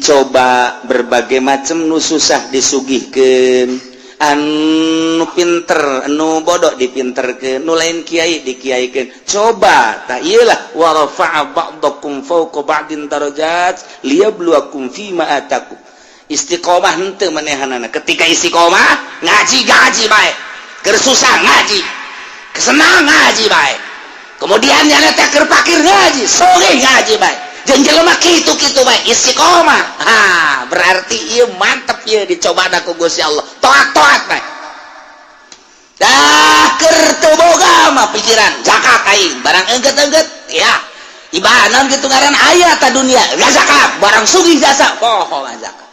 Dicoba berbagai macam, nu susah disugihkeun, anu pinter, anu bodoh dipinterkeun, nu lain kiai dikiaikeun. Coba tak iyalah, wa rafa'a ba'dakum fawqa ba'din darajat liyabluwakum fima atakum. Istiqomah henteu manehanana. Ketika istiqomah ngaji, ngaji bae, keur susah ngaji, kesenang ngaji bae, kemudian nyana teh keur pakir ngaji, sugih ngaji bae, jeung jelema kitu-kitu bae istiqomah. Ha, berarti ieu mantep, ieu dicoba ku Gusti Allah, toat-toat bae. Dah keur teu boga mah pikiran zakat aing, barang engget-engget ya ibanan gitu, ngaran aya ta dunia ya zakat, barang sugih jasa poho zakat,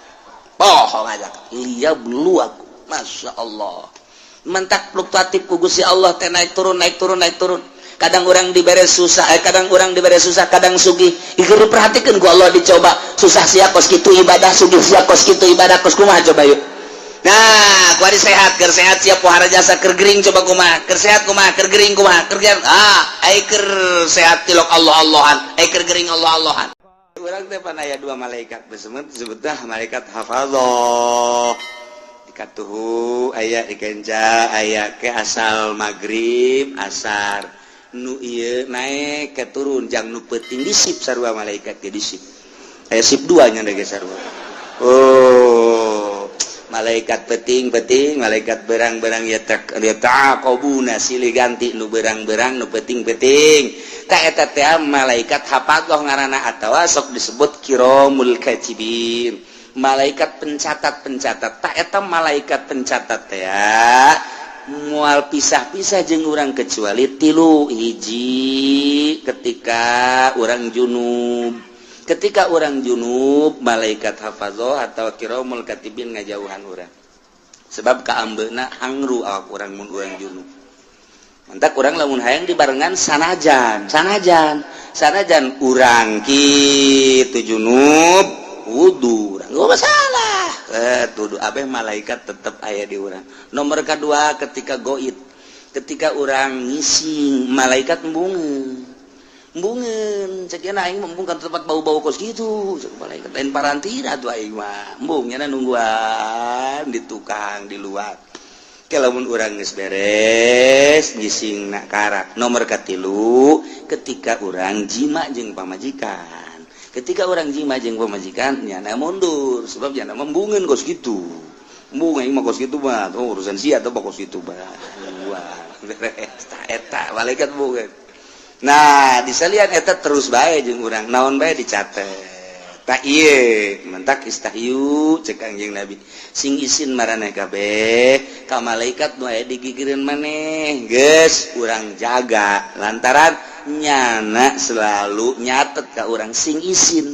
poho zakat. Liyabluwakum, Masya Allah, mentak fluktuatif ku Gusti Allah teh, naik turun, naik turun, naik turun. Kadang orang dibere susah, kadang orang dibere susah, kadang sugih. Ieu diperhatikan ku Allah, dicoba susah sia kos kitu ibadah, sugih sia kos kitu ibadah, kos kumaha coba yuk. Nah, kuari sehat, keur sehat siap pohara jasa, keur gering coba kumaha, keur sehat kumaha, keur gering kumaha, keur ah, ai keur sehat tilok Allah Allahan, ai keur gering Allah Allahan. Urang teh pan aya dua malaikat besemet, disebutna malaikat hafadzah. Dikatuhu aya di kenca, aya ke asal maghrib asar, nu ieu naik ke turun jang nu peuting di sip sarua, malaikat ge di sip, aya sip dua nya ge sarua. Oh, malaikat peting-peting, malaikat berang-berang ya yata'aqabuna, silih ganti nu berang-berang, nu peting-peting. Tak eta teh malaikat hafadzah ngaranna atawa sok disebut kiramul katibin, malaikat pencatat-pencatat. Tak eta malaikat pencatat teh mual pisah-pisah jeung urang kecuali tilu hiji: ketika urang junub. Ketika urang junub, malaikat hafadzah atau kiramul katibin ngajauhan urang, sebab kaambeuna hangru awak urang mun urang junub. Mantak urang lamun hayang dibarengan, sanajan sanajan sanajan urang kitu junub, wudu urang nggak masalah, tuduh abeh malaikat tetap aya di urang. Nomor kedua, ketika goib, ketika urang ngising, malaikat embungeun embungeun. Cek aing embung kan tempat bau-bau kos gitu. Cek malaikat, lain parantina tuh aing mah embung, nyana nungguan di tukang di luar. Lamun urang geus beres ngising nak karak. Nomor katilu, ketika urang jima jeung pamajikan. Ketika urang jima jeung pamajikan, nyana mundur, sebab nyana embungeun kos gitu. Embung aing mah kos gitu mah, oh, urusan sia atau kos gitu mah. Wah, beres eta malaikat embungeun. Nah, disalian eta terus bae jeung urang, naon bae dicatet. Tak ieu mentak istahyu, cek Kangjeng Nabi, sing isin maraneh kabeh ka malaikat nu aya digigireun maneh. Geus urang jaga, lantaran nyana selalu nyatet ka urang. Sing isin,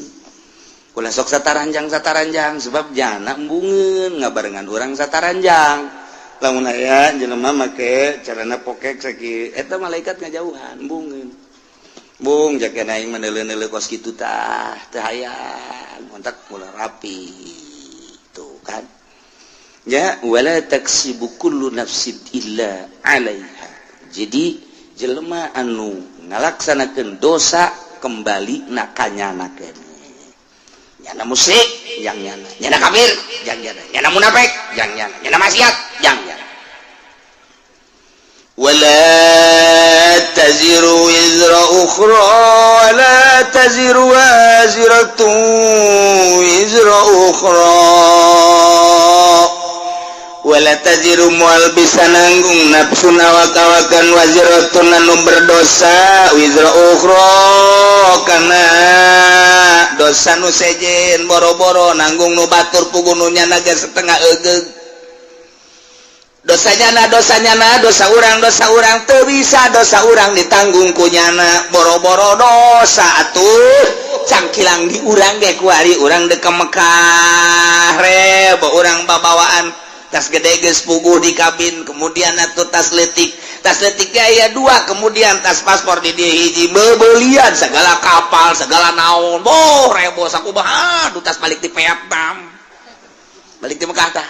ulah sok sataranjang sataranjang, sebab jana embungeun ngabarengan urang sataranjang. Lamun aya jelema make carana pokek sakieu, eta malaikat ngajauhan, embungeun. Bung jaga aing meneule-neule kos kitu tah teu hayang, kontak mulai rapi tuh kan ya. Wala taksibu kullu nafsin illa 'alaiha. Jadi jelema anu ngalaksanakeun dosa, kembali na kanyana keneh. Nyana musyrik yang nyana, nyana kafir yang nyana, nyana munafik yang nyana, nyana maksiat yang nyana. ولا تزر وزر أخرى ولا تزر وازرة وزر أخرى. ولا تزر moal bisa nanggung nafsun awak-awakan, waziratun anu berdosa, wizra ukhra kana dosa nu sejen. Boro-boro nanggung nu batur, puguh nu nyana ge setengah egeug dosanya. Na dosanya, na dosa urang, dosa urang teu bisa dosa urang ditanggung ku nyana. Boro-boro dosa atuh cangkilang di urang ge. Kuari urang dek ke Mekah, rebo urang babawaan tas gede geus puguh di kabin, kemudian atuh tas letik, tas letik aya dua, kemudian tas paspor di dieu hiji, bebelian segala kapal segala naon. Boh, rebo sakumaha. Aduh, tas balik di Vietnam, balik di Mekah tah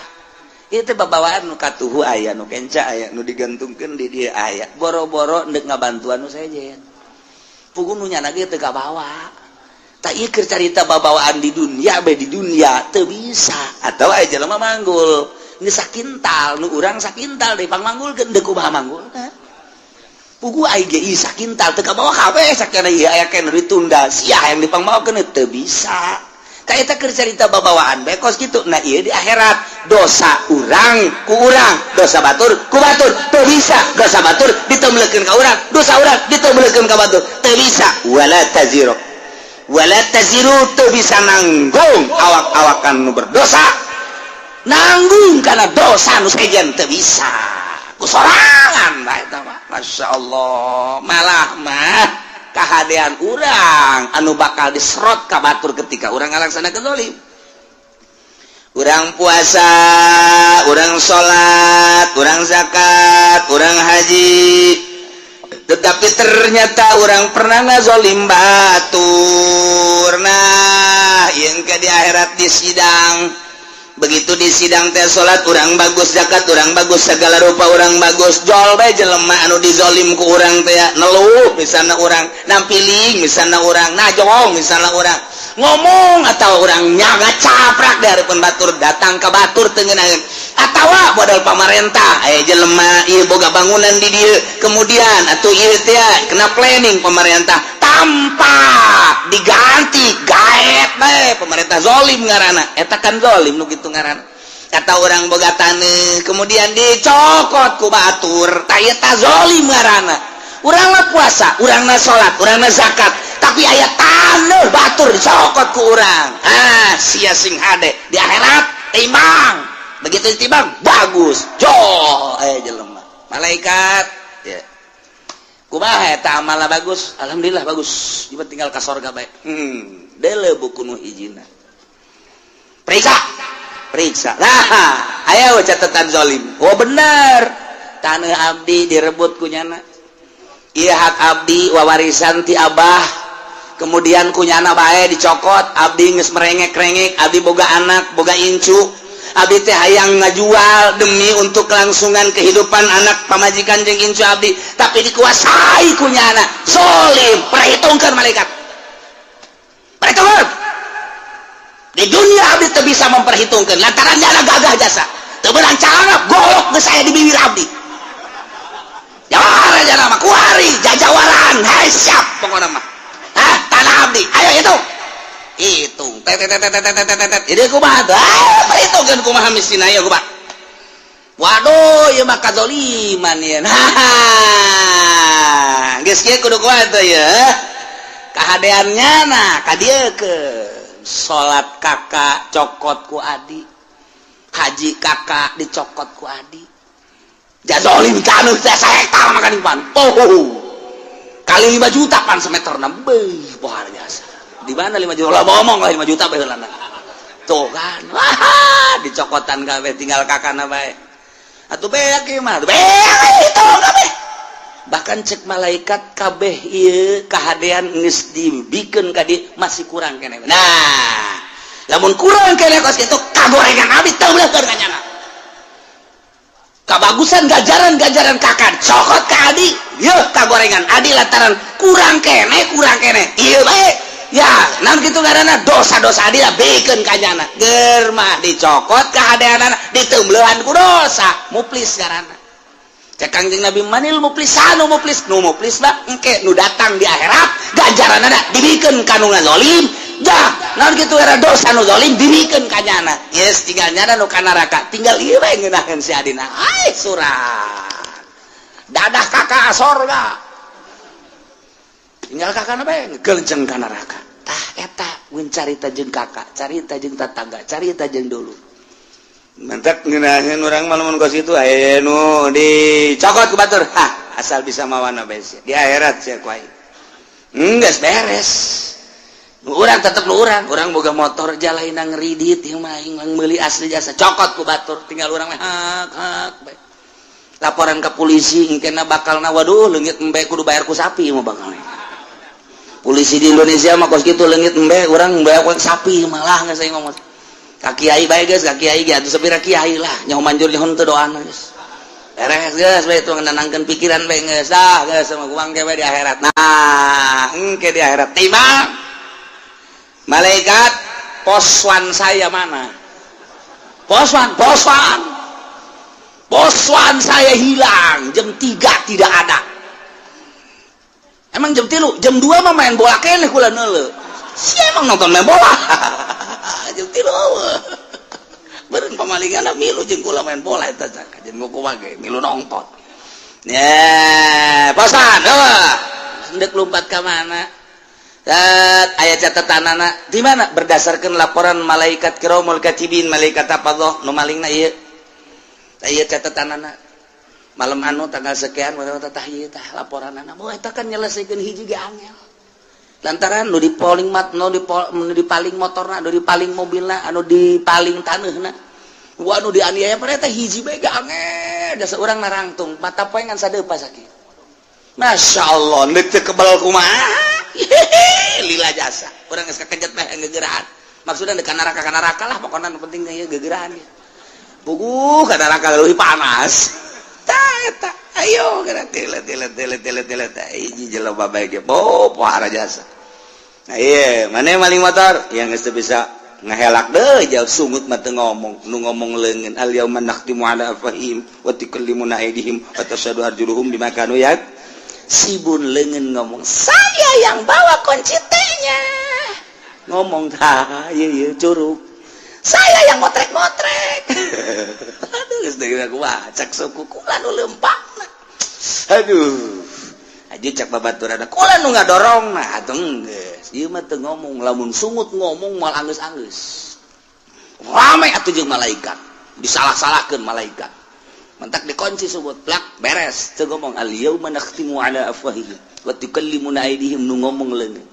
itu babawaan nu katuhu aya, nu kenca aya, nu digantungkeun di dieu aya. Boro-boro ndek ngabantuan nu sejen, puguh nu nyana ge teu kabawa. Tak ieu keur carita babawaan di dunia bae. Di dunia teu bisa atau aya jelema manggul geus sakintal, nu urang sakintal deui pangmanggulkeun, deuk kumaha manggulna? Puguh aing ge ieu sakintal teu kabawa kabeh sakana ieu aya keneh ditunda sia yang dipangmawakeun, teu bisa. Ka eta keur carita babawaan bae kos kitu. Nah, ieu di akhirat dosa urang ku urang, dosa batur ku batur, teu bisa dosa batur ditemblekeun ka urang, dosa urang ditemblekeun ka batur, teu bisa. Wala taziru, wala taziru, teu bisa nanggung awak-awakan nu berdosa, nanggung karena dosa nu sejen teu bisa ku sorangan bae eta mah. Masya Allah, malah mah kahadean urang anu bakal diserot ka batur ketika urang ngalaksanakeun zalim. Urang puasa, urang salat, urang zakat, urang haji, tetapi ternyata urang pernah ngazolim batur. Nah, yang ke di akhirat di sidang, begitu di sidang teh salat urang bagus, zakat urang bagus, segala rupa urang bagus, jol bae jelema anu dizolim ku urang teh neluh misalnya, urang nampiling misalnya, urang najong misalnya, urang ngomong atau urang nyaga caprak di hadapan batur, datang ke batur teu ngeunaheun atawa modal pamarentah aya jelema ieu boga bangunan di dieu, kemudian atuh ieu teh kena planning pemerintah tanpa diganti, gaet bae pemerintah, zolim ngaranna eta kan, zolim nu kitu ngaranna. Kata orang boga taneuh kemudian dicokot ku batur, tah eta zolim ngaranna. Urang mah puasa, urang mah salat, urang mah zakat, tapi aya taneuh batur dicokot ku urang. Ah, sia sing hade di akhirat timbang, begitu ditimbang bagus, jol aya jelema malaikat ya, kumaha eta amalna? Bagus, alhamdulillah bagus, ieu tinggal ka sorga bae. Deuleu buku nu hijina, periksa, periksa lah, aya catatan zolim. Oh, bener, tanah abdi direbut ku nyana. Iya, hak abdi wawarisan ti abah, kemudian ku nyana bae dicokot. Abdi geus merengek-rengek, abdi boga anak, boga incu, abdi teh hayang ngajual demi untuk kelangsungan kehidupan anak, pamajikan jeung incu abdi, tapi dikuasai ku nyana, zolim. Perhitungkan malaikat, perhitungkan. Di dunia abdi teu bisa memperhitungkan lantaran nyana gagah jasa teu beunang carana, golok geus aya di bibir abdi. Jawara jana mah kuari jajawaran. Hai, siap pokokna mah. Hah, tanah abdi ayo hitung, hitung, tet tet tet tet tet tet tet. Ini kumaha tuh? Ah, perhitungkeun kumaha mistina ya, kumaha? Waduh, ieu mah kazoliman ieu. Nah, geus kieu kudu kumaha tuh ya kahadeannya? Nah, ka dieu ke salat kakak cokot ku adi, haji kakak dicokot ku adi, jazolim taneuh teh sahektar makan pan. Oh, kali 5 juta pan semeter beuh, luar biasa. Di mana 5 juta lah, ngomong lah 5 juta bae heulana. Tuh kan, wah, dicokotan kabeh, tinggal kakana bae. Atuh beak ieu mah, beak itu kabeh. Bahkan cek malaikat, kabeh ieu kahadean geus dibikeun ka dieu, masih kurang keneh. Nah, lamun kurang keneh kos kitu, kagorengan abdi teu meuleukeun ka nyana. Kabagusan gajaran-gajaran kakak cokot ke adi, yeuh kagorengan adi lantaran kurang keneh, kurang keneh ieu bae ya. Naon kitu ngaranna? Dosa-dosa adi lah bikeun ka nyana, ger mah dicokot kahadeanana, diteumbeuhan ku dosa. Muflis ngaranna. Cek Kangjeng Nabi, manil muflisanu? Muflis, nu muflis mah engke nu datang di akhirat, ganjaranana dibikeun ka nu ngazolim. Dah, naon kitu era? Dosa nu zalim dibikeun ka nyana. Yes, tinggal nyana nu ka neraka, tinggal ieu bae ngeunaheun si adina. Ai surat dadah kakak sorga, tinggal kakak bae ngegelenceng ka neraka. Tah, eta mun carita jeung kakak, carita jeung tetangga, carita jeung dulu mentek ngeunaheun urang mah. Lamun kos kitu aya nu dicokot ku batur, hah, asal bisa mawana bae sia di akhirat sia ku aing. Geus beres. Nu urang tetep nu urang, urang boga motor jalain ngeridit ieu mah aing meuli asli jasa, cokot ku batur, tinggal urang mah hak hak bae. Laporan ke polisi engkena bakalna, waduh, leungit embe kudu bayar ku sapi mah bakalna. Polisi di Indonesia mah kos kitu, leungit embe urang bayar ku sapi malah. Geus saya ngomong ka kiai bae geus, ka kiai ge atuh sapira kiai lah nyaho manjur nyaho teu doana. Geus beres, geus bae itu nenangkeun pikiran bae, geus dah, geus sama kuang ge di akhirat. Nah, engke di akhirat timbang. Malaikat, poswan saya mana? Poswan, poswan, poswan saya hilang jam 3, tidak ada. Emang jam 3, jam 2 mah main bola keneh kula neuleu. Si emang nonton main bola jam 3 beureun pamalingan milu jeung kula main bola eta, jeung kumaha ge milu nonton. Ya, poswan eueuh, ndek lompat ka mana? Aya catatan anak di mana? Berdasarkan laporan malaikat kiromul katibin, malaikat apa nu malingna ieu, ieu catatan anak malam anu tanggal sekian, tah ieu tah laporan anak. Oh, eta kan nyelesaikeun hiji ge angel, lantaran nu dipaling mat, nu dipaling motorna, nu dipaling mobilna, anu dipaling taneuhna, wah, nu dianiaya pada eta hiji bae ge angel. Jasa urang narangtung mata poe ngan sadeupa sakit. Masya Allah, ndek teu kebal kumaha? Lila jasa urang geus kakejet meh gegeraan. Maksudnya dekat neraka, ka neraka lah pokoknya, nu penting ieu gegeraan ya. Puguh ka neraka leuwih panas. Tah eta, ayo geura tile tile tile tile tile tah hiji jelema bae ge bo pohara jasa. Nah, iya, mana maling motor yang geus teu bisa ngehelak deh jauh sungut mah teu ngomong, nu ngomong leungeun. Al yauma nakhtimu ala afwahihim wa tukallimuna aydihim wa tashhadu arjuluhum bima kanu yaksibun. Leungeun ngomong, "Saya yang bawa kunci T-nya." Ngomong tah ieu, ieu curug, saya yang motrek-motrek. Aduh, geus deui kumaha cak suku kula nu leumpangna. Aduh, aja cak babaturan kula nu ngadorong. Nah, atuh geus ieu mah teu ngomong. Lamun sungut ngomong moal anggeus-anggeus, rame atuh jeung malaikat, disalah-salahkeun malaikat. Mentak dikunci sungut plak, beres, teu ngomong. Al yauma nakhtimu ala afwahihim wa tukallimuna aydihim, nu ngomong leungeun,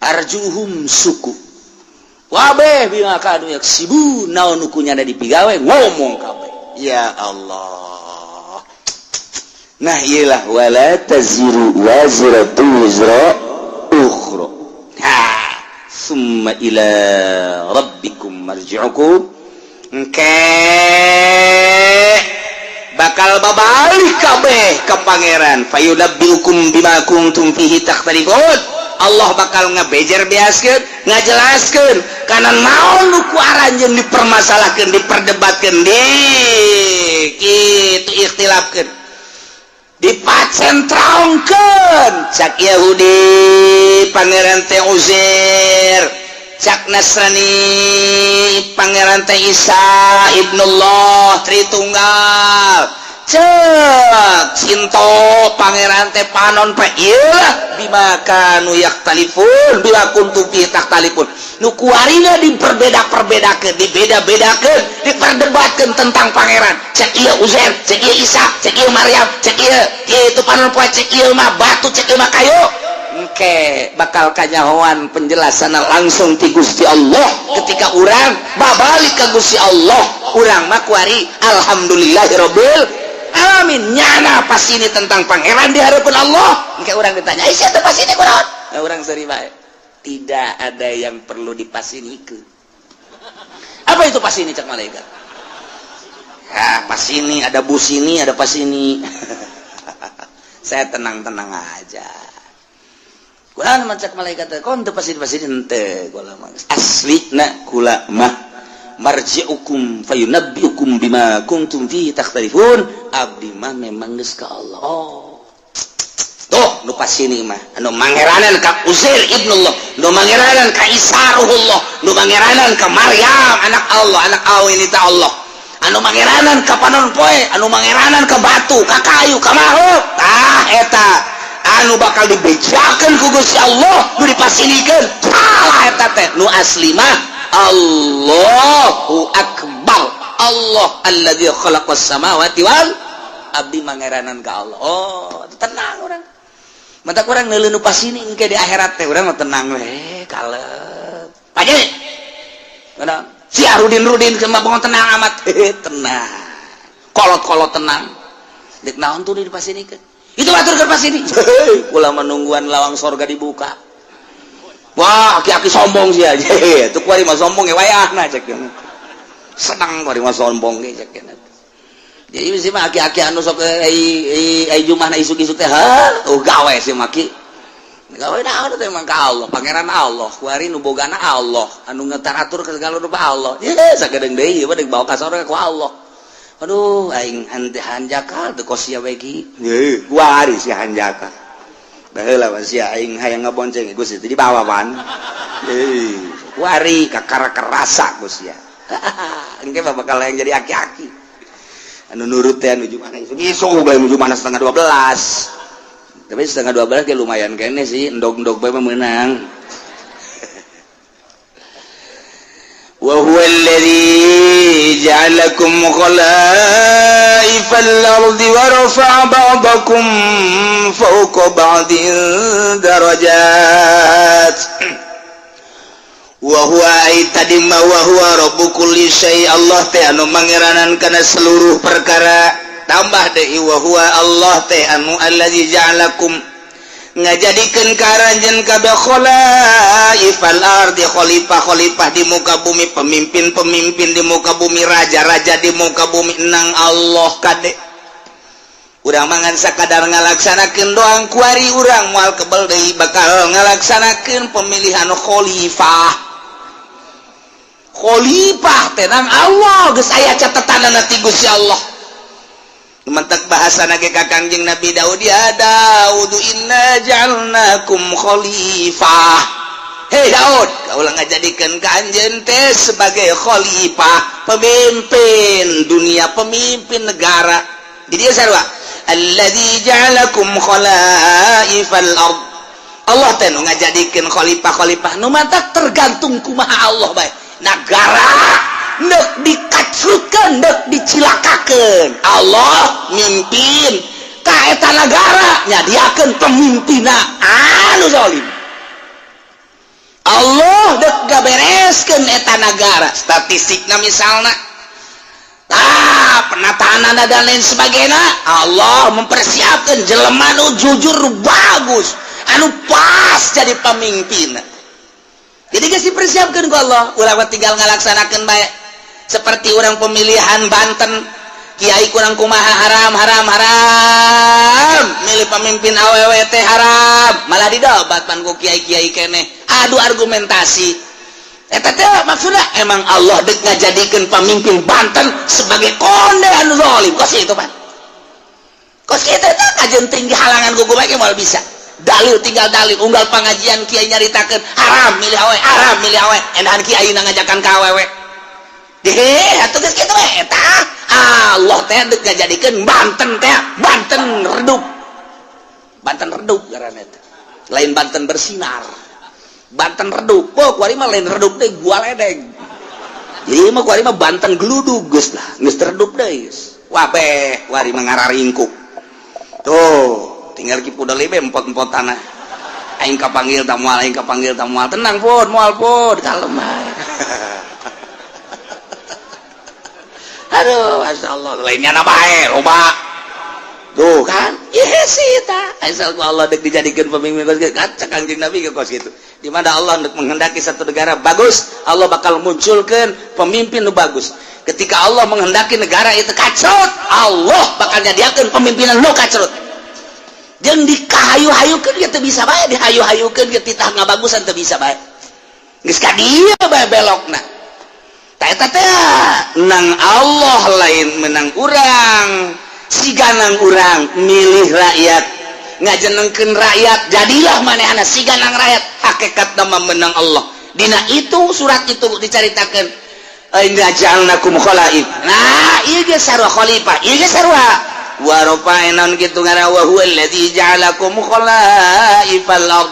arjuhum, suku wabeh, bima kanu yaksibun. Naon nu kunyana dipigawe ngomong kabeh. Ya Allah. Nah, iyalah, wala taziru waziratu wizra ukhra. Ha, summa ila rabbikum marji'ukum. Engke bakal babalik kabeh ke Pangeran. Fayunabbiukum bima kuntum fihi takhtalifun. Allah bakal ngebejer beaskeun, ngajelaskeun kana naon nu ku aranjeun dipermasalahkeun, diperdebatkeun, di kitu ikhtilafkeun, dipacentrongkeun. Cak Yahudi Pangeran teh Uzair, cak Nasrani Pangeran teh Isa ibnullah Tritunggal, cek Sinto Pangeran teh panon pe. Iyalah, bima kanu yakhtalifun, bima kuntum fi takhtalifun, nu kuarina diperbeda-perbedakeun, dibeda-bedakeun, diperdebatkeun tentang Pangeran. Cek ieu Uzair, cek ieu Isa, cek ieu Maryam, cek ieu ieu itu panon poe, cek ieu mah batu, cek ieu mah kayu. Engke bakal kanyahoan penjelasan langsung ti Gusti Allah ketika urang babalik ke Gusti Allah. Urang mah kuari alhamdulillahirabbil alamin, nyana pas ini tentang Pangeran di hadapan Allah. Engke urang ditanya, "Ih, siapa pas ini kunaon?" Nah, urang seri bae, tidak ada yang perlu dipasinikeun. Apa itu pas ini? Cak malaikat. Ya, pas ini ada bus, ini ada pas ini. Saya tenang-tenang aja. Kurang macak malaikat kon teu pasti pasti henteu. Kula mah asli na kula mah marji'ukum fayunabbiukum bima kuntum fihi takhtalifun. Abdi mah memang geus ka Allah. Oh, tuh nu pasini mah anu mangeranan ka Uzair ibnullah, nu mangeranan ka Isa ruhullah, nu mangeranan ka Maryam anak Allah, anak awin itu Allah, anu mangeranan ka panon poe, anu mangeranan ka batu, ka kayu, ka makhluk. Tah, eta anu bakal dibejakeun ku Gusti Allah, nu dipasinikeun salah eta teh. Nu asli mah Allahu akbar, Allah alladzi khalaqas samawati wal. Abdi mangeranan ka Allah. Oh, tenang urang. Mata kurang neuleuh nu pasini. Engke di akhirat teh urang mah tenang we, kalep. Paje si Arudin Rudin sama bangun tenang amat, tenang, kolot-kolot tenang. Dek naon tuh di pasinikeun itu atur ke pasini? Kula menungguan lawang sorga dibuka. Wah, aki-aki sombong sih aja itu. Kuari mah sombong ya, wayahna cek senang, kuari mah sombong ge cek. Jadi sih mah aki-aki anu sok ai ai jumahna isuk-isuk teh, ha, oh, gawe sih maki. Gawe naon teh emang ka Allah, pangeran Allah, kuari nu bogana Allah, anu ngetaratur ke segala rupa Allah. Ye, sagedeung deui ieu mah bawa ka sorga ku Allah. Aduh, aing hanjakal teu kos sia we. Ye, kuari si hanjakal. Baheula mah sia aing hayang ngabonceng Gusti teh dibawa pan. Ye, kuari kakara kerasa ku sia. Engke mah bakal yang jadi aki-aki. Anu nurut teh nuju mana isuk bae nuju mana 11.30. Tapi 11.30 ge lumayan kene sih, endog-endog bae mah meunang. Wa huwa alladhi ja'alakum khalaifal ardi wa rafa'a ba'dakum fawqa ba'din darajat. Wa huwa ay tadi ma wa huwa rabbu kulli syai, Allah teh anu mangeranan kana seluruh perkara. Tambah deui wa huwa Allah teh anu allazi ja'alakum ngajadikeun ka aranjeun kabeh khalaifal ardi, khalifah-khalifah di muka bumi, pemimpin-pemimpin di muka bumi, raja-raja di muka bumi nang Allah. Kade urang mangan sakadar ngalaksanakeun doang, kuari urang moal kebel deui bakal ngalaksanakeun pemilihan khalifah. Khalifah teh nang Allah, geus aya catetanana ti Gusti Allah. Mentak bahasa nage ka Kangjeng Nabi Daud, ya Daud inna ja'alnakum khalifah. Hei Daud, kaulah ngajadikeun ka anjeun teh sebagai khalifah, pemimpin dunia, pemimpin negara. Jadi dia sarua alladzi ja'alakum khalaifal ard. Allah teh nu ngajadikeun khalifah-khalifah nu mantak tergantung kumaha Allah bae. Negara nek dikacrutkeun, nek dicilakakeun, Allah mimpin ka eta nagara, nyadiakeun pemimpinna anu zalim. Allah dek gabereskeun eta nagara, statistikna misalna, ah, penataan dan lain sebagainya, Allah mempersiapkan jelema nu jujur, nu bagus, anu pas jadi pemimpin. Jadi geus dipersiapkan ku Allah, urang mah tinggal ngalaksanakeun bae. Seperti orang pemilihan Banten, kiai kurang kumaha, haram haram haram, milih pemimpin awewe teh haram, malah didobat pan ku kiai-kiai keneh, adu argumentasi. Eta teh maksudnya emang Allah dek ngajadikeun pemimpin Banten sebagai konde anu zalim kos itu pan. Kos kitu teh kajen tinggi halangan ku kumaha moal bisa. Dalil tinggal dalil, unggal pengajian kiai nyaritakeun haram milih awewe, haram milih awewe, endahan kiai ngajakan ka awewe. Deh, atuh geus kitu we eta. Allah teh dek ngajadikeun Banten teh Banten redup. Banten redup ngaranna teh. Lain Banten bersinar. Banten redup. Oh, kuari mah lain redup deh, gua ledeng. Jadi mah kuari mah Banten geludug geus lah, geus redup deui geus. Wabeh, kuari mah ngararingkuk. Tuh, tinggal ki pudel be empot-empot tanah. Aing kapanggil ta moal, aing kapanggil ta moal. Tenang pun, moal pun, kalem bae. Aduh, masya Allah, lainnya na bae, loba. Tuh kan, iya sih ta. Asal ku Allah dek dijadikan pemimpin kos kitu, kaca Kangjeng Nabi ke kos gitu. Di mana Allah dek menghendaki satu negara bagus, Allah bakal munculkan pemimpin nu bagus. Ketika Allah menghendaki negara itu kacrut, Allah bakal nyadiakeun pemimpinan nu kacrut. Jeung dikahayu-hayukeun ge teu bisa bae, dihayu-hayukeun ge titah ngabagusan teu bisa bae. Geus ka dieu bae belokna. Eta teh nang Allah, lain menang urang. Siganang urang milih rakyat, ngajenengkeun rakyat, jadilah manehna siganang rakyat, hakikat nama menang Allah. Dina itu surat itu dicaritakeun inna ja'alnakum khalaif. Nah, ieu ge sarua khalifah, ieu ge sarua wa rafa'na kitu ngaran wa huwa allazi ja'alakum khalaifal ard.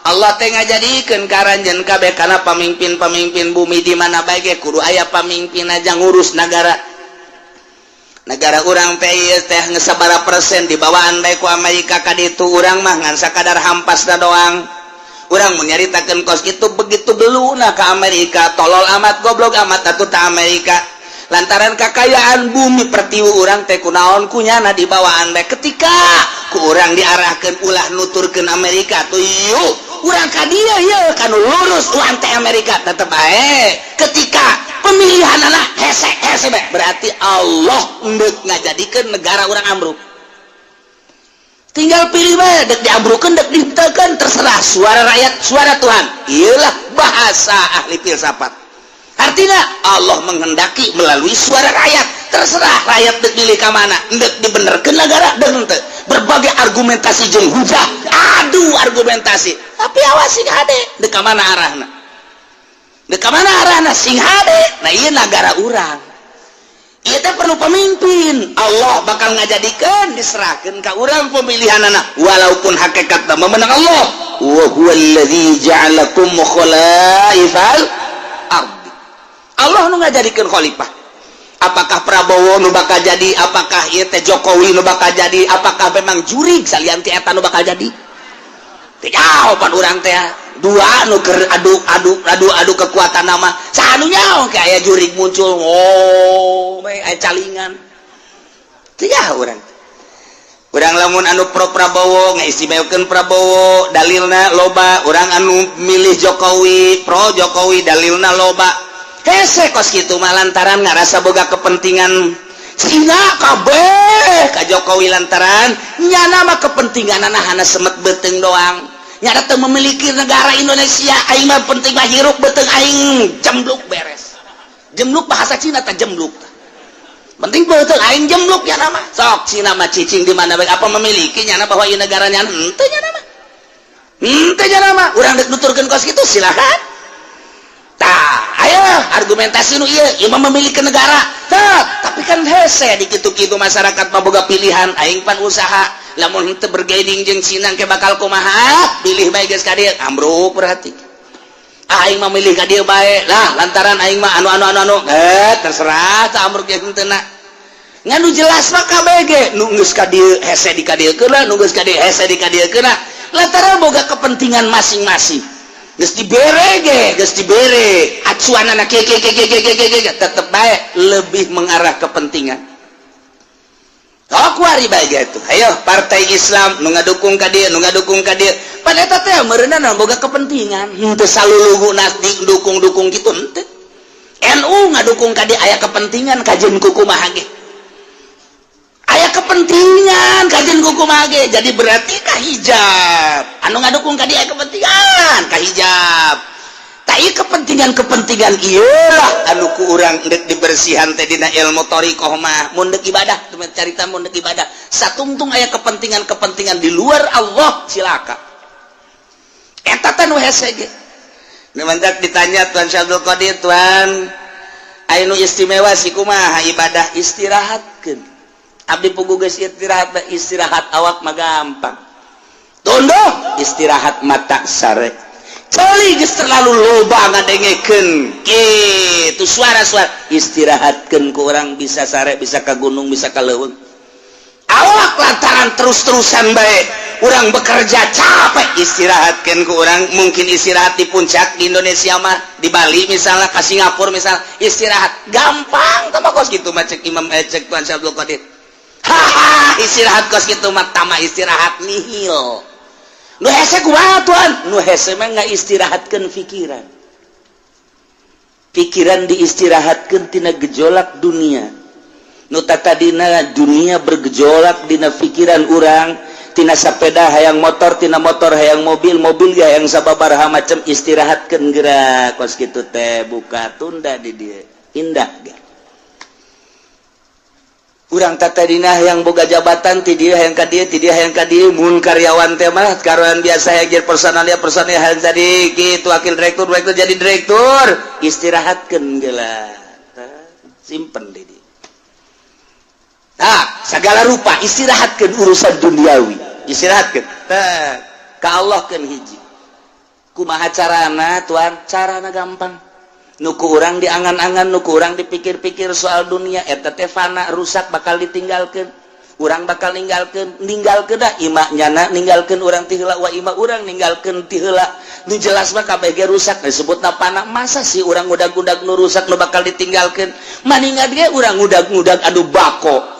Allah teh ngajadikeun ka aranjeun kabeh kana pamimpin-pamimpin bumi. Di mana bae ge kudu aya pamimpin aja ngurus nagara. Negara urang teh ieu teh geus sabaraha persen dibawaan bae ku Amerika ka ditu, urang mah ngan sakadar hampasna doang. Urang mun nyaritakeun kos kitu begitu beluna ka Amerika, tolol amat, goblok amat atuh ta Amerika, lantaran kakayaan bumi pertiwi urang teh kunaon kunyana dibawaan bae. Ketika ku urang diarahkeun ulah nuturkeun Amerika tuh, yuk urang ka dieu ieu kanu lurus urang teh Amerika tetep bae. Ketika pemilihan anak hese hese bae, berarti Allah endek ngajadikeun negara urang ambruk. Tinggal pilih bae, dek diambrukeun, dek dihenteukeun, terserah. Suara rakyat, suara Tuhan. Iyalah bahasa ahli filsafat. Artinya Allah menghendaki melalui suara rakyat. Terserah rakyat dek pilih ka mana, dek dibenerkeun negara, dek henteu. Berbagai argumentasi jeung hujah, adu argumentasi. Tapi awas, sing hade, dek ka mana arahna? Dek ka mana arahna, sing hade. Nah, ieu negara urang. Ieu teh perlu pemimpin. Allah bakal ngajadikeun, diserahkeun ka urang pemilihan anak, walaupun hakikatna memenang Allah. Wa huwallazi ja'alakum khalaifal ardi. Allah nu ngajadikeun khalifah. Apakah Prabowo nu bakal jadi, apakah ieu teh Jokowi nu bakal jadi, apakah memang jurig salian ti eta nu bakal jadi? Teu jawaban urang teh. Dua nu keur adu adu adu adu kekuatan nama, saha nu nyaho kayak aya jurig muncul, oh, aya calingan. Teu nyaho urang. Urang lamun anu pro Prabowo ngaistimewakeun Prabowo, dalilna loba. Urang anu milih Jokowi, pro Jokowi, dalilna loba. Hese kos kitu mah lantaran ngarasa boga kepentingan Cina kabeh ka Jokowi, lantaran nyana mah kepentingan hana semet beuteung doang. Nyana teu memiliki negara Indonesia. Aing mah penting mah hirup, beuteung aing jembluk, beres. Jembluk bahasa Cina teh jembluk. Penting beuteung aing jembluk ya nama. Sok Cina mah cicing di mana bae, apa memiliki nyana bahwa ieu negaranya? Henteu nyana mah. Henteu nyana mah. Urang dek nuturkeun kos kitu silakan. Tah, ayo argumentasi nu ieu, ieu mah memiliki negara. Tah, tapi kan hese di kitu-kitu, masyarakat mah boga pilihan. Aing pan usaha, lamun henteu bergaining jeung Cina ke bakal kumaha? Pilih bae geus ka dieu, ambruk berarti. Aing mah milih ka dieu bae lah, lantaran aing mah anu anu anu anu. Eh, terserah tah ambruk jeung henteu na. Ngan nu jelas mah KBG nu geus ka dieu hese di ka dieu keuna, nu geus ka dieu hese di ka dieu keuna, lantaran boga kepentingan masing-masing. Geus dibere ge, geus dibere acuanana kieu kieu kieu kieu kieu kieu, tetep bae lebih mengarah kepentingan. Oh, kuari bae gitu. Ayo partai Islam nu ngadukung ka dieu, nu ngadukung ka dieu. Pan eta teh meureunna boga kepentingan. Henteu salulugu dukung-dukung gitu henteu. NU ngadukung ka dieu aya kepentingan, kajeun kumaha ge. Aya kepentingan kajeun kumaha ge. Jadi berarti ka hijab. Anu ngadukung ka dieu aya kepentingan ka hijab. Tak ieu kepentingan-kepentingan ieu lah anu ku urang dek dibersihan teh dina ilmu thoriqoh mah. Mun dek ibadah, carita mun dek ibadah satungtung aya kepentingan-kepentingan di luar Allah, cilaka. Eta teh nu hese ge. Nu mantak ditanya Tuan Syekh Abdul Qadir, "Tuan, aya nu istimewa sih kumaha ibadah?" "Istirahatkeun." Abdi puguh geus istirahat, istirahat awak mah gampang. Tunduh istirahat mata, sare. Ceuli geus terlalu loba ngadengekeun kitu suara-suara, istirahatkeun ku urang bisa sare, bisa ka gunung, bisa ka leuweung. Awak lantaran terus-terusan bae urang bekerja capek, istirahatkeun ku urang mungkin istirahat di puncak di Indonesia mah, di Bali misalnya, ke Singapura misalnya, istirahat gampang. Tama kos gitu mah cek Imam, eh, cek Tuan Syekh Abdul Qadir, haha, istirahat kos gitu mah tama istirahat nihil. Nu hese kumaha, Tuan? Nu hese mah nggak istirahatkeun pikiran. Pikiran diistirahatkeun tina gejolak dunia. Nu tadina dunia bergejolak dina pikiran urang, tina sepeda hayang motor, tina motor hayang mobil, mobil ge hayang sababaraha macam, istirahatkeun gerak kos kitu teh, buka tunda di dieu indah ge. Urang tadina yang boga jabatan, ti dieu hayang ka dieu, ti dieu hayang ka dieu. Mun karyawan teh mah karyawan biasa hayang jadi personalia, personalia hayang jadi kitu, wakil direktur, direktur jadi direktur, istirahatkeun geula, simpen di dieu. Nah, segala rupa istirahatkeun urusan duniawi, istirahatkeun tah ka Allah keun hiji. Kumaha carana, Tuan? Carana gampang. Nu ku urang diangan-angan, nu ku urang dipikir-pikir soal dunia eta teh fana, rusak, bakal ditinggalkeun. Urang bakal ninggalkeun, ninggalkeun dah ima nyana ninggalkeun urang ti heula, wa ima urang ninggalkeun ti heula. Nu jelas mah kabeh ge rusak, disebutna fana. Masa sih urang ngudag-ngudag nu rusak, nu bakal ditinggalkeun? Maningat ge urang ngudag-ngudag anu bako.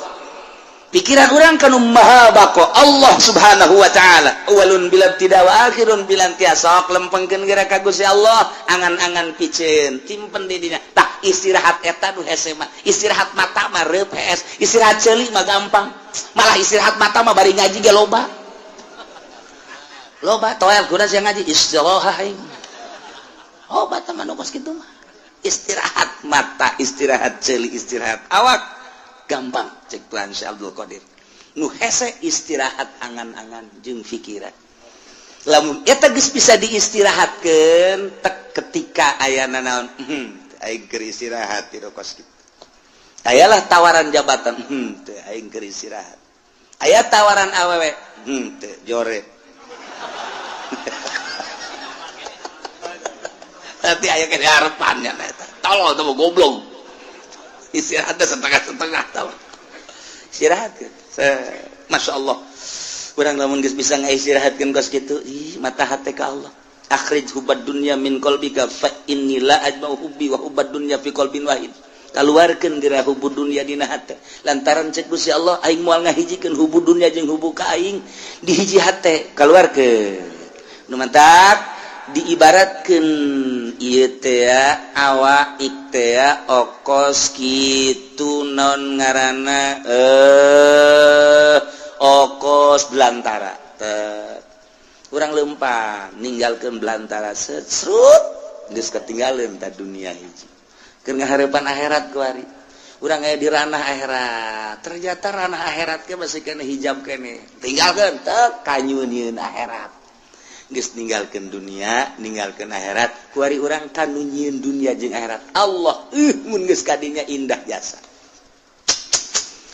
Pikiran urang kanu maha bako, Allah Subhanahu wa Ta'ala, awalun bila tidak wa akhirun bila intiha. Sok lempengkeun geura ka Gusti Allah, angan-angan piceun simpen di dina. Tah, istirahat eta nu hese mah. Istirahat mata mah reup hees, istirahat ceuli mah gampang. Malah istirahat mata mah bari ngaji ge loba. Loba toel kuda sia ngaji istirahat aing. Obat teman kos kitu mah. Istirahat mata, istirahat ceuli, istirahat awak. Gampang cek Tuhan Syekh Abdul Qadir. Nu hese istirahat angan-angan jeung pikiran. Lamun eta geus bisa diistirahatkeun tek ketika ayana naon, aing keur istirahat ti kos kitu. Ayalah tawaran jabatan, teu aing keur istirahat. Aya tawaran awewe, teu jore. Nanti aya ke harapannya eta. Tolol teh goblok. Istirahatnya setengah-setengah tau. Istirahat kan. Masya Allah. Urang lamun geus bisa ngaistirahatkeun kos kitu, ih mata hate ka Allah. Akhrij hubbad dunya min qalbika fa inni la ajma'u hubbi wa hubbad dunya fi qalbin wahid. Kaluarkeun geura hubbu dunya dina hate. Lantaran cek Gusti Allah aing moal ngahijikeun hubbu dunya jeung hubbu ka aing di hiji hate, kaluarkeun. Nu mantak diibaratkeun ieu teh awak teh okos kitu non ngaranna okos belantara. Urang lempang ninggalkeun belantara serut geus ketinggalan ta dunia hiji. Keur ngaharepan akhirat kuari. Urang aya di ranah akhirat. Ternyata ranah akhirat ke masih kena hijab kene. Tinggalkeun teu kanyunieun akhirat. Geus ninggalkeun dunia, ninggalkeun akhirat, kuari urang kanu nyieun dunia jeung akhirat. Allah mun geus kadinya indah jasa.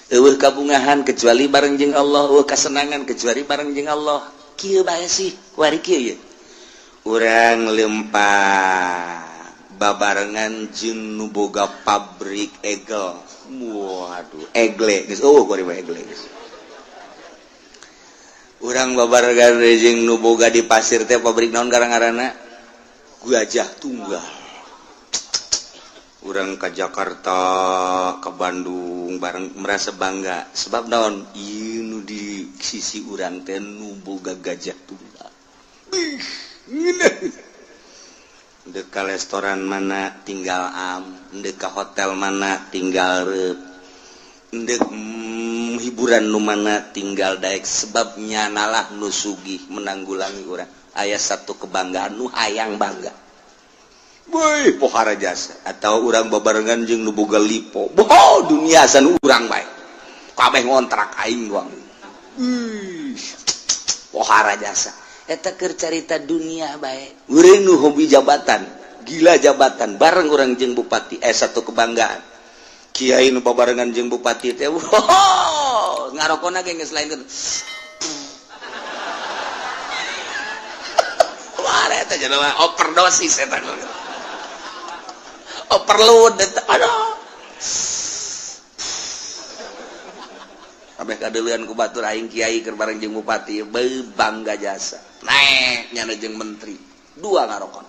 Eueuh kabungahan kecuali bareng jeung Allah, eueuh kasenangan kecuali bareng jeung Allah. Kieu bae sih, kuari kieu ye. Urang lempang babarengan jeung nu boga pabrik egel. Waduh, egle geus eueuh kuari mah egle geus. Urang babarengan jeung nu boga di pasir teh pabrik naon ngaranna? Gajah Tunggal. Urang ke Jakarta, ke Bandung bareng merasa bangga sebab naon ieu nu di sisi urang teh nu boga gajah tunggal. Dek ka restoran mana tinggal am, dek ka hotel mana tinggal reup, dek hiburan nu mana tinggal daek sebabnya nalah nu sugih menanggulangi urang. Aya satu kebanggaan nu hayang bangga. Woi, pohara jasa atau urang babarengan jeung nu boga lipo. Boh, dunia san urang bae. Kabeh ngontrak aing doang. Pohara jasa. Eta keur carita dunia bae. Urang nu hobi jabatan, gila jabatan, bareng urang jeung bupati satu kebanggaan. Kiai nu babarengan jeung bupati teh, wow, ngarokona ge geus lain kitu. Wah, eta jelema overdosis eta. Overload eta, aduh. Kabeh kadeuleun ku batur aing kiai keur bareng jeung bupati, beuh bangga jasa. Naek nyana jeung menteri, dua ngarokon.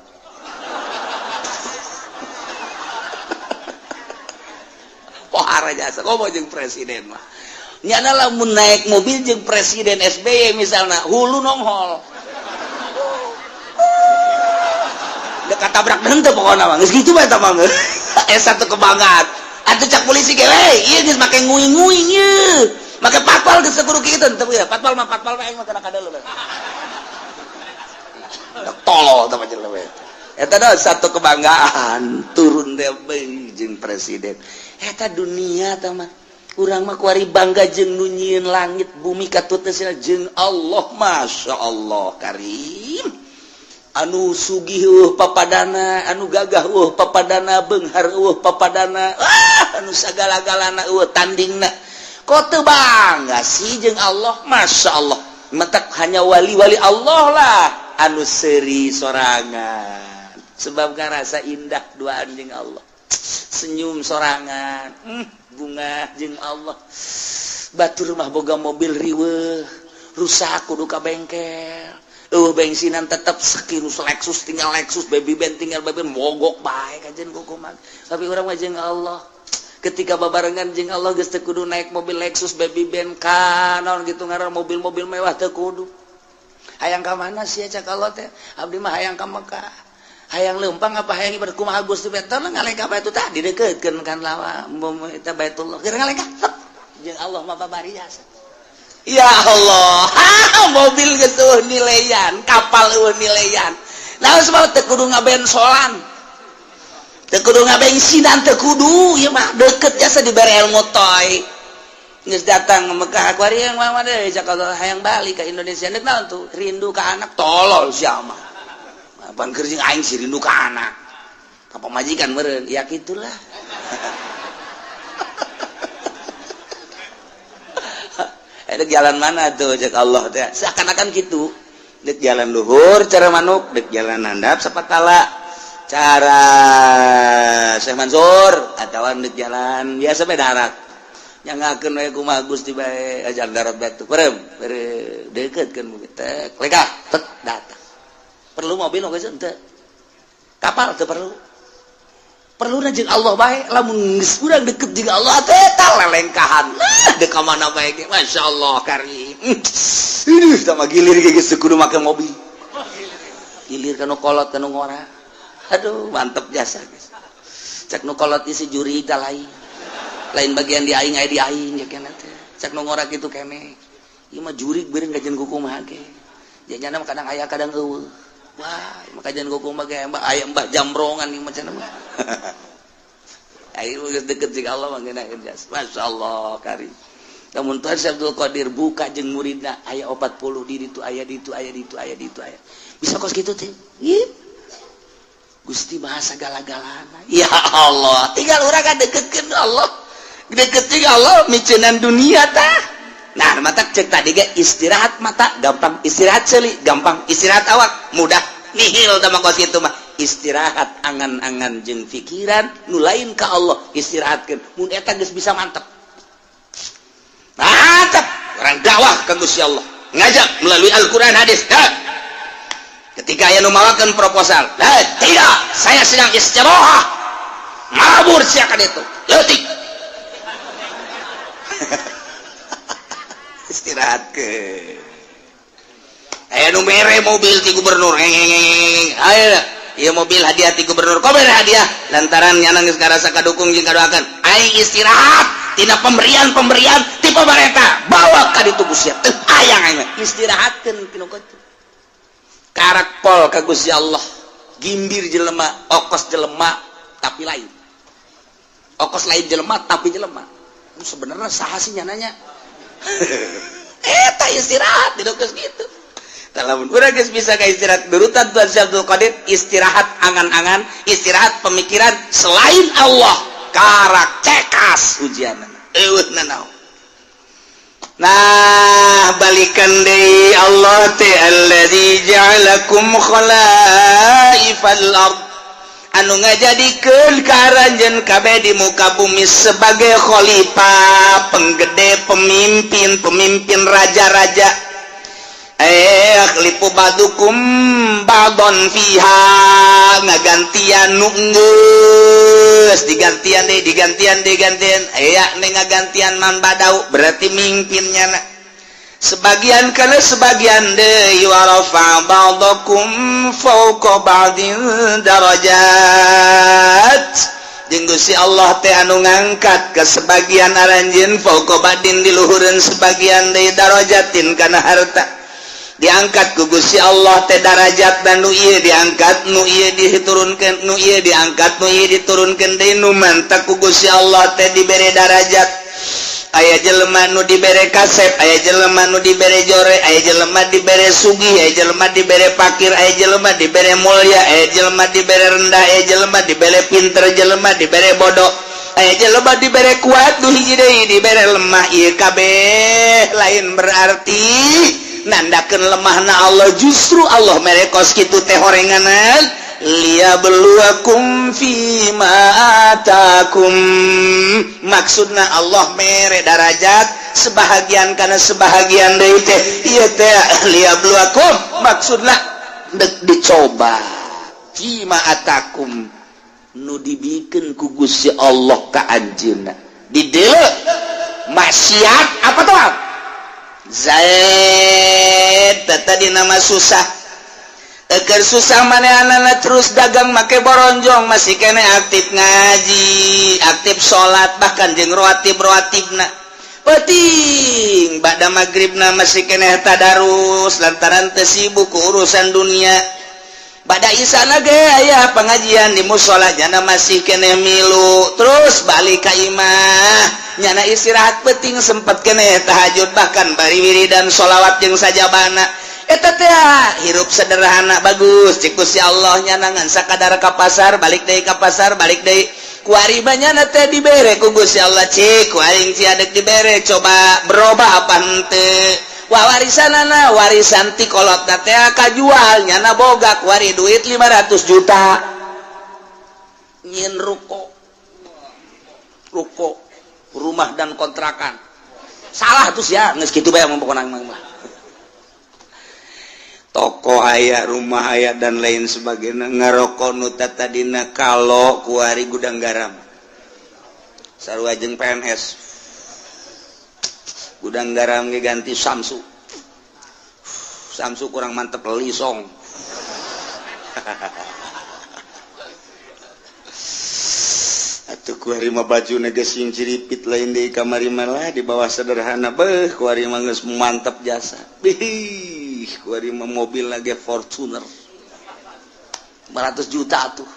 Pohara jasa, komo jeung presiden mah. Nyana lamun naik mobil jeung presiden SBY misalna, hulu nonghol. Dekat tabrak henteu pokona mah geus kitu bae eta mah. Satu kebanggaan. Atuh cak polisi ge we, ieu geus make nguing-nguing ieu. Make patpal geus kudu kitu teu ya. Patpal mah aing mah kana kadeuleu. Tolol tah jelema we. Eta da satu kebanggaan turun teh jeung presiden. Eta dunia tah mah. Urang mah kuari bangga jeung nu nyieun langit bumi katutna jeung Allah, Masya Allah Karim. Anu sugih papadana, anu gagah papadana, beunghar papadana, anu sagala-galana tandingna. Kok teu bangga sih jeung Allah? Masya Allah. Mentak hanya wali-wali Allah lah anu seuri sorangan. Sebab ngarasa indah duaan jeung Allah. Senyum sorangan, bunga jeung Allah. Batur mah boga mobil riweuh, rusak kudu ka bengkel. Bensinan tetap sekirus Lexus tinggal Lexus, baby band tinggal baby band, mogok bae kajen kukuman. Tapi urang mah jeung Allah. Ketika babarengan jeung Allah geus teu kudu naik mobil Lexus, baby band ka naon gitu ngaran mobil-mobil mewah teu kudu. Hayang ka mana sih cak Allah teh? Abdi mah hayang ka Mekah. Hayang leumpang apa hayang ibadah kumaha Gusti teh ngalengkah bae tah didekeutkeun kan lawa eta Baitullah. Keur ngalengkah jeung Allah mah babari jasa. Ya Allah, ha, mobil geus euweuh nilaian, kapal euweuh nilaian. Nah, sebab teu kudu ngabensolan, teu kudu ngabensinan, teu kudu. Ieu mah deket jasa dibere ilmu toy. Geus datang ke Mekah akuarium mah deh, cak hayang balik ke Indonesia. Nek naon tuh? Rindu ke anak. Tolol sia mah. Apaan keur jeung aing sih rindu ke anak? Ka pamajikan meureun. Ya gitulah. Ada jalan mana tuh cek Allah teh? Seakan-akan gitu. Dek jalan luhur cara manuk, dek jalan handap sapatala cara Syekh Mansur, atawa dek jalan biasa bae darat. Nyangakeun we kumaha Gusti bae ajar darat batu. Perem, deket kan tek lekah tek datang. Perlu mobil oge henteu. Kapal teu perlu. Perlu jeung Allah bae. Lamun geus urang deket jeung Allah teh tah lelengkahan. Lah dek ka mana bae ge, masyaallah karim. Ini sama gilir ge geus kudu make mobil. Gilir kanu kolot kanu ngora. Aduh, mantep jasa guys. Cek nu kolot isi juri tah lain. Lain bagian di aing aya di aing ya kena teh. Cek nu ngora kitu kene. Ieu mah jurig beureun kajian kumaha ge. Janyana mah kadang aya kadang eueuh. Wah, maka jangan kumaha ge mbah aya mbah jambrongan ieu macam mah. Ayo geus deket jeung Allah mah ngeunaheun jas. Masyaallah karim. Lamun Tuhan Syekh Abdul Qadir buka jeung muridna aya 40 di ditu, aya di ditu, aya di ditu, aya di ditu, aya. Bisa kos kitu teh. Gusti maha sagala-galana. Ya Allah, tinggal urang ka deketkeun Allah. Deket jeung Allah miceunan dunia tah. Nah, mata cek tadi ge istirahat mata gampang, istirahat seuli gampang, istirahat awak mudah. Nihil tah mah kos kitu mah. Istirahat angan-angan jeung pikiran nu lain ka Allah istirahatkeun. Mun eta geus bisa mantep. Mantap, orang dakwah ka Gusti Allah. Ngajak melalui Al-Qur'an hadis. Dah. Ketika aya nu mawakeun proposal, "Lah, tidak, saya sedang istirahat." Mabur sia ka ditu. Leutik. Istirahat ke. Aya nu mere mobil ti gubernur. Ayo, ieu mobil hadiah ti gubernur. Kok mere hadiah? Lantaran nyana geus ngarasa kadukung jeung kadoakeun. Aing istirahat tina pemberian-pemberian ti pemerintah. Bawa ka ditu Gusti. Teu hayang aing mah. Istirahatkeun kinu kitu. Karak pol ka Gusti Allah. Gimbir jelema, okos jelema tapi lain. Okos lain jelema tapi jelema. Sebenarnya saha sih nyananya? Eta istirahat di geus kitu. Lamun urang geus bisa ka istirahat berutan Tuhan Syekh Abdul Qadir istirahat angan-angan, istirahat pemikiran selain Allah, karak cekas ujianna. Eueuh nanaon. Nah, balikan deui Allah teh alladzi ja'alakum khalaifal ard. Anu ngajadikeun ka aranjeun kabeh di muka bumi sebagai khalifah, penggede, pemimpin, pemimpin raja-raja. Yakhlifu ba'dukum ba'don fiha, ngagantian nu geus digantian deui, digantian, digantian aya nih ngagantian man badau berarti mimpinnya na. Sebagian kana sebagian deui wa rafa ba'dakum fawqa ba'din darajat. Jeung Gusti Allah teh anu ngangkat ke sebagian aranjeun fawqa ba'din di luhureun sebagian deui darajatin kana harta. Diangkat ku Gusti Allah teh darajat dan nu ieu diangkat, nu ieu diturunkeun, nu ieu diangkat, nu ieu diturunkeun deui. Nu mantak ku Gusti Allah teh dibere darajat. Aya jelema nu dibere kasep, aya jelema nu dibere jore, aya jelema dibere sugih, aya jelema dibere pakir, aya jelema dibere mulia, aya jelema dibere rendah, aya jelema dibere pinter, jelema dibere bodoh, aya jelema dibere kuat, nu hiji deui dibere lemah. Ieu kabeh lain berarti nandakeun lemahna Allah, justru Allah mere kos kitu teh horenganan liyabluwakum fima atakum. Maksudna Allah mere darajat sebahagian karena sebahagian deui teh ieu teh liyabluwakum, maksudna dek dicoba fima atakum nu dibikeun ku Gusti Allah ka anjeunna. Di dieu maksiat apa tuh Zaid tadi nama susah. Eker susah manehna terus dagang make boronjong, masih kene aktif ngaji, aktif salat, bahkan jeung rawatib rawatibna. Penting ba'da magribna masih keneh tadarus lantaran teu sibuk ku urusan dunia. Ba'da isana ge aya pengajian di musola, nyana masih keneh milu. Terus balik ka imah, nyana istirahat. Penting sempat keneh tahajud, bahkan bari wiridan sholawat jeung sajabana. Eta teh hirup sederhana bagus cek Gusti Allah. Nyana ngan sakadar ka pasar, balik deui, ka pasar, balik deui. Kuari nyana teh dibere ku Gusti Allah, cik ku aing cia dek dibere, coba berubah apa henteu. Wah, warisan anak, warisan ti kolot teh kajual, nyana boga kuari duit 500 juta, nyieun ruko, ruko rumah dan kontrakan. Salah tuh ya, geus kitu bae pokona mah. Toko aya, rumah aya, dan lain sebagainya. Ngarokok nu tadina kalau kuari Gudang Garam, sarua jeung PNS. Gudang Garam ge ganti Samsu. Samsu kurang mantep, Lisong. Atuh kuari mah baju geus sing ciripit, lain di kamari malah di bawah sederhana. Beuh, kuari mah geus mantep jasa. Bih, kuari mah mobil lagi Fortuner 500 juta tuh,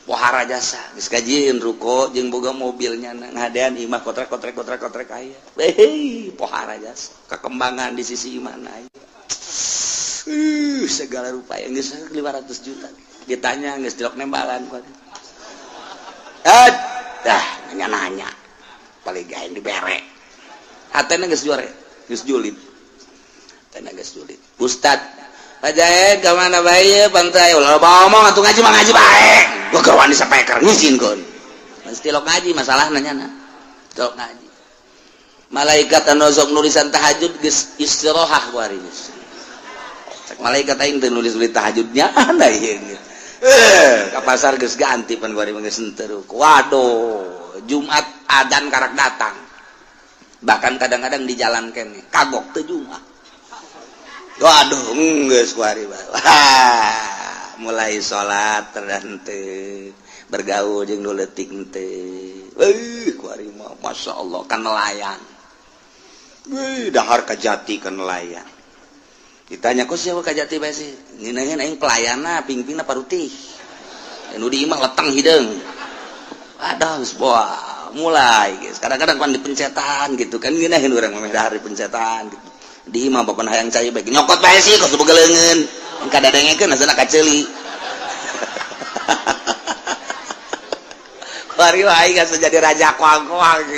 pohara jasa. Geus kajieun ruko jeung boga mobilnya, ngadean imah kotrek kotrek kotrek kotrek aya. Beuh, pohara jasa, kekembangan di sisi mana aya. Segala rupa yang geus 500 juta ditanya geus dilok nembalan kuari. Eh, dah nanya-nanya paling gaeng dibere. Hatena geus juare, geus julid. Hatena geus julid. Ustad Pak Jaed ka mana bae pantai ulah ngomong atuh, ngaji mah ngaji bae. Gua keur wani sapeker ngizinkeun. Mesti lok ngaji masalahna nyana. Lok ngaji. Malaikat anu sok nulisan tahajud geus istirahat kuari geus. Cek malaikat, aing teu nulis-nulis tahajudnya anda ieu. Eh, ka pasar geus ganti pan kuari mah geus henteu. Waduh, Jumat adan karak datang. Bahkan kadang-kadang di jalan kene kagok teu Jumat. Waduh, geus kuari. Wah, mulai salat terhenteu, bergaul jeung nu leutik henteu. Euy, kuari mah Masya Allah kan nelayan. Wih, dahar kajati kan nelayan. Ditanya, kok siapa kajati bae sih? Ngeunaheun aing pelayanna, pingpingna parutih. Nu di imah leteng hideung. Aduh, geus wah, mulai guys. Kadang-kadang kan dipencetan gitu kan, ngeunaheun urang mah dahar dipencetan gitu. Di imah bapak hayang cai bae, nyokot bae sih kos boga leungeun. Kadadengekeun asana kaceuli. Kuari wae geus jadi raja koang-koang.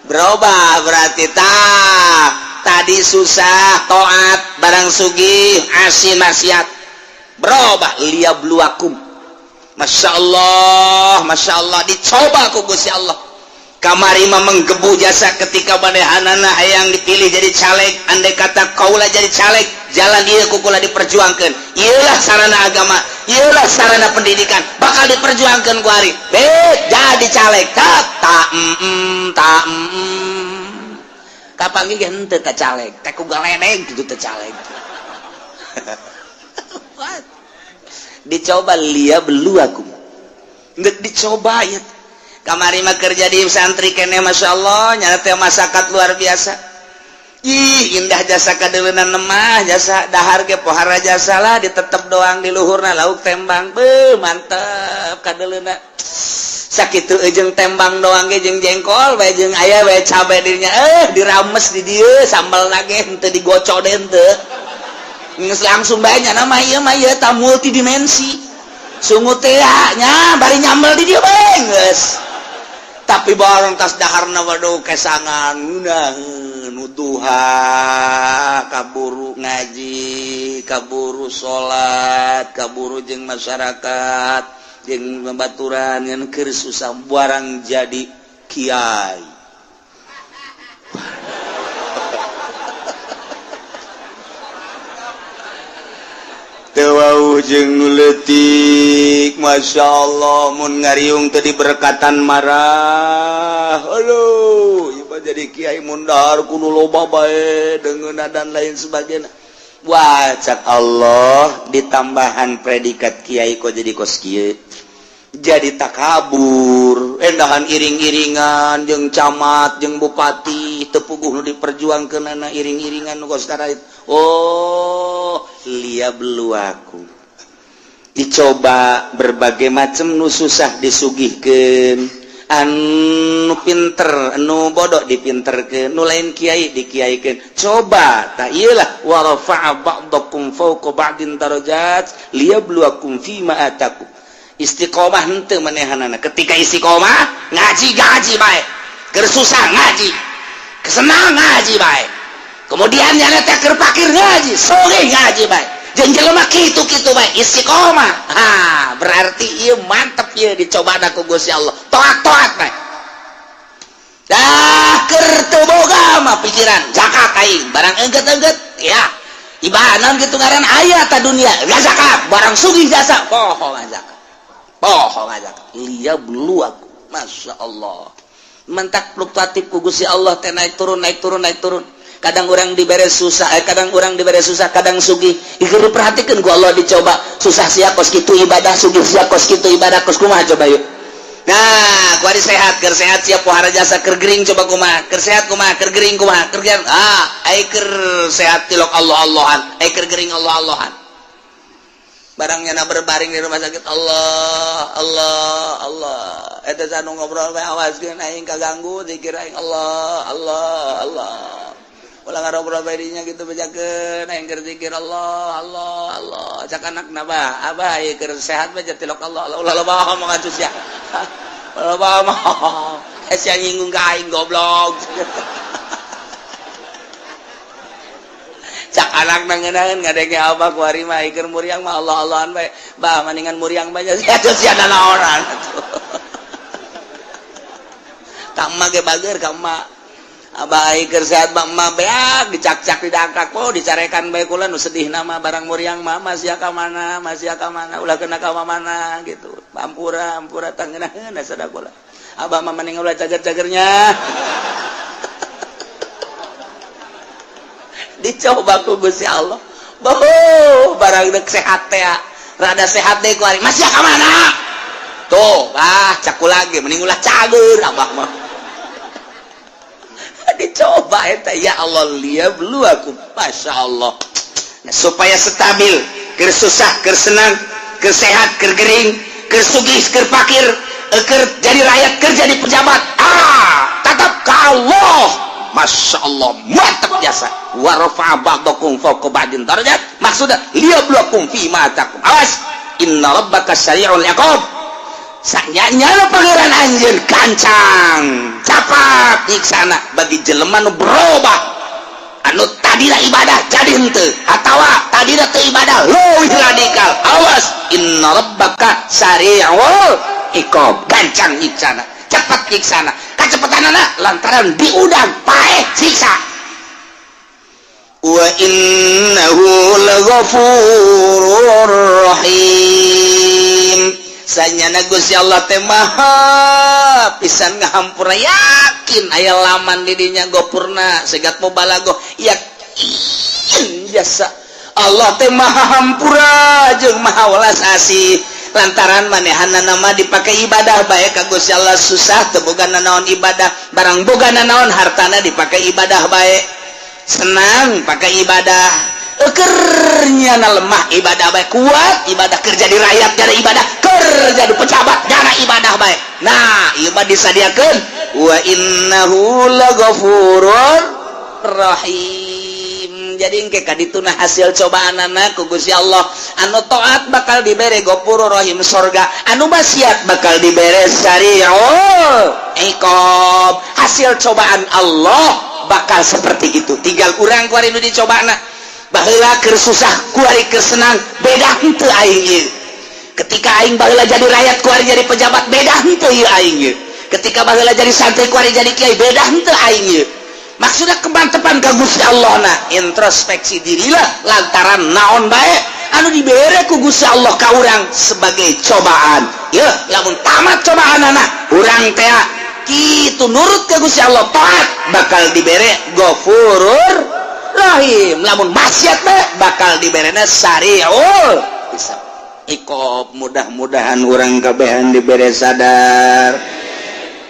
Berubah berarti tak tadi susah toat, barang sugih asin maksiat. Berubah liyabluwakum. Masya Allah, Masya Allah, dicoba ku Gusti Allah. Kamari mah menggebu jasa ketika manehanana hayang dipilih jadi caleg. Andai kata kaula jadi caleg, jalan ieu ku kula diperjuangkan, ieulah sarana agama, ieulah sarana pendidikan, bakal diperjuangkan ku ari be jadi caleg. Tak tak tak kapanggih ge henteu ka caleg teh ku galedeg gitu teh caleg. Dicoba liyabluwakum, nggak dicoba ya. Kamari mah kerja di santri kene, Masya Allah, nyana teh masyarakat luar biasa. Ih, indah jasa kadeuleuna nemah jasa, dahar ge pohara jasa lah, ditetep doang di luhurna lauk tembang. Beuh, mantep kadeuleuna. Sakitu jeung tembang doang ge jeung jengkol bae jeung aya bae cabe dirinya, eh dirames di dieu sambal ge henteu digocok deh, henteu geus langsung bae. Nyana mah ieu mah ieu ta multidimensi sungut teh nya bari nyambel di dieu bae geus. Tapi barang tas daharna, waduh, kesangan ngeunaheun nuduha, kaburu ngaji, kaburu salat, kaburu jeung masyarakat jeung babaturan ngan keur susah barang jadi kiai. Teu jeung nu leutik, Masya Allah, mun ngariung tadi berkatan marah. Aduh, ieu mah jadi kiai mun dahar kudu loba bae deungeunna dan lain sebagainya. Wah, cak Allah, ditambahan predikat kiai kok jadi kos kieu. Jadi takabur, endahan iring-iringan jeung camat jeung bupati, teu puguh nu diperjuangkeunana iring-iringan nu kos. Oh, liyabluwakum, dicoba berbagai macam. Nu susah disugihkeun, anu pinter, anu bodoh dipinterkeun, nu lain kiai dikiaikeun. Coba tak iyalah, wa rafa'a ba'dakum fawqa ba'din darajat liyabluwakum fima atakum. Istiqomah henteu manehanana? Ketika istiqomah ngaji, ngaji bae, keur susah ngaji, kesenang ngaji bae, kemudian nyana teh keur pakir ngaji, sugih ngaji bae, jeung jelema kitu-kitu bae istiqomah. Ha, berarti ieu mantep, ieu dicoba ku Gusti Allah. Toat-toat bae dah. Keur teu boga mah pikiran zakat aing, barang engget-engget ya ibadah gitu, ngaran aya ta dunia gak zakat, barang sugih jasa poho zakat, poho zakat. Liyabluwakum, Masya Allah, mentak fluktuatif ku Gusti Allah teh, naik turun, naik turun, naik turun. Kadang orang dibere susah, kadang orang dibere susah, kadang sugih. Ieu diperhatikan ku Allah, dicoba susah sia kos kitu ibadah, sugih sia kos kitu ibadah, kos kumaha coba yuk. Nah, kuari sehat, keur sehat siap pohara jasa, keur gering coba kumaha, keur sehat kumaha, keur gering kumaha, keur gering. Ah, ai keur sehat tilok Allah Allahan, ai keur gering Allah Allahan. Barangnya na berbaring di rumah sakit, Allah Allah Allah. Eta sanu ngobrol bae, awaskeun aing kaganggu zikir aing, Allah Allah Allah. Ulah ngarobrol bae dinya gitu, bejakeun aing keur zikir Allah Allah Allah. Cak anakna, "Bah, abah ieu keur sehat bae tilok Allah Allah." Ulah loba omong atuh sia. Ulah loba omong. Eh, sia nyinggung ka aing, goblok. Cak anak nangenaeun ngadenge abah kuari mah keur muriang mah Allah Allahan bae. "Bah, mendingan muriang bae sia atuh, sia nanaonan atuh." Ka emak ge bager ka emak. Abah ai keur sehat mah emak beak dicakcak, didangkak, oh, dicarekan bae. Kula nu sedih nama barang muriang mah, masih ka mana, masih ka mana, ulah kena ka mana gitu. Ampura, ampura, tangeunaheun sada kula. Abah mah mending ulah cager-cagernya. Dicoba ku Gusti Allah. Boh, barang dek sehat teh, rada sehat deh kuari masih ka mana tuh. Ah, caku lagi mending ulah cager abah mah. Dicoba eta, ya Allah, liyabluwakum, Masya Allah. Nah, supaya stabil keur susah, keur senang, keur sehat, keur gering, keur sugih, keur pakir, keur jadi rakyat, keur jadi pejabat, ah, tetap ke Allah. Masya Allah, mantap jasa. Wa rafa'a ba'dakum fawqa ba'din darajat, maksudnya liyabluwakum fi ma atakum. Awas, inna rabbaka sari'ul iqab. Sanyanya Pangeran anjeun gancang capat nyiksana bagi jelema nu berubah, anu tadina ibadah jadi henteu, atawa tadina teu ibadah leuwih radikal. Awas, inna rabbaka sari'ul iqab, gancang nyiksana, cepat nyiksana. Kacepetanana lantaran diudang paeh siksa. Wa innahu laghafurur rahim. Sanyana Gusti Allah teh maha pisan ngahampura. Yakin aya laman di dinya gopurna segat mubalaghah, yakin jasa Allah teh maha hampura jeung maha welas asih, lantaran manehana nama dipakai ibadah bae ka Gusti Allah. Susah teu boga nanaon, ibadah. Barang boga nanaon, hartana dipakai ibadah bae. Senang pakai ibadah, ekernya na lemah ibadah bae, kuat ibadah, kerja di rakyat jadi ibadah, kerja di pejabat jana ibadah bae. Nah, ieu mah disadiakeun, wa innahu laghafurur rahim. Jadi engke kadituna hasil cobaan anak ku Gusti Allah. Anu taat bakal dibere Ghafurur Rahim, sorga. Anu maksiat bakal dibere sari'ul iqab. Hasil cobaan Allah bakal seperti itu. Tinggal urang kuari nu dicobana. Baheula keur susah, kuari keur senang, beda henteu aing ieu? Ketika aing baheula jadi rakyat, kuari jadi pejabat, beda henteu ieu aing ieu? Ketika baheula jadi santri, kuari jadi kiai, beda henteu aing ieu? Maksudnya kemantepan ka Gusti Allah. Nah, introspeksi dirilah, lantaran naon bae anu dibere ku Gusti Allah ka urang sebagai cobaan ya. Lamun tamat cobaan anak urang teh kitu, nurut ke Gusti Allah, taat, bakal dibere Ghafurur Rahim. Lamun maksiat bae, bakal diberena sari'ul hisab. Ikob mudah-mudahan urang kabehan dibere sadar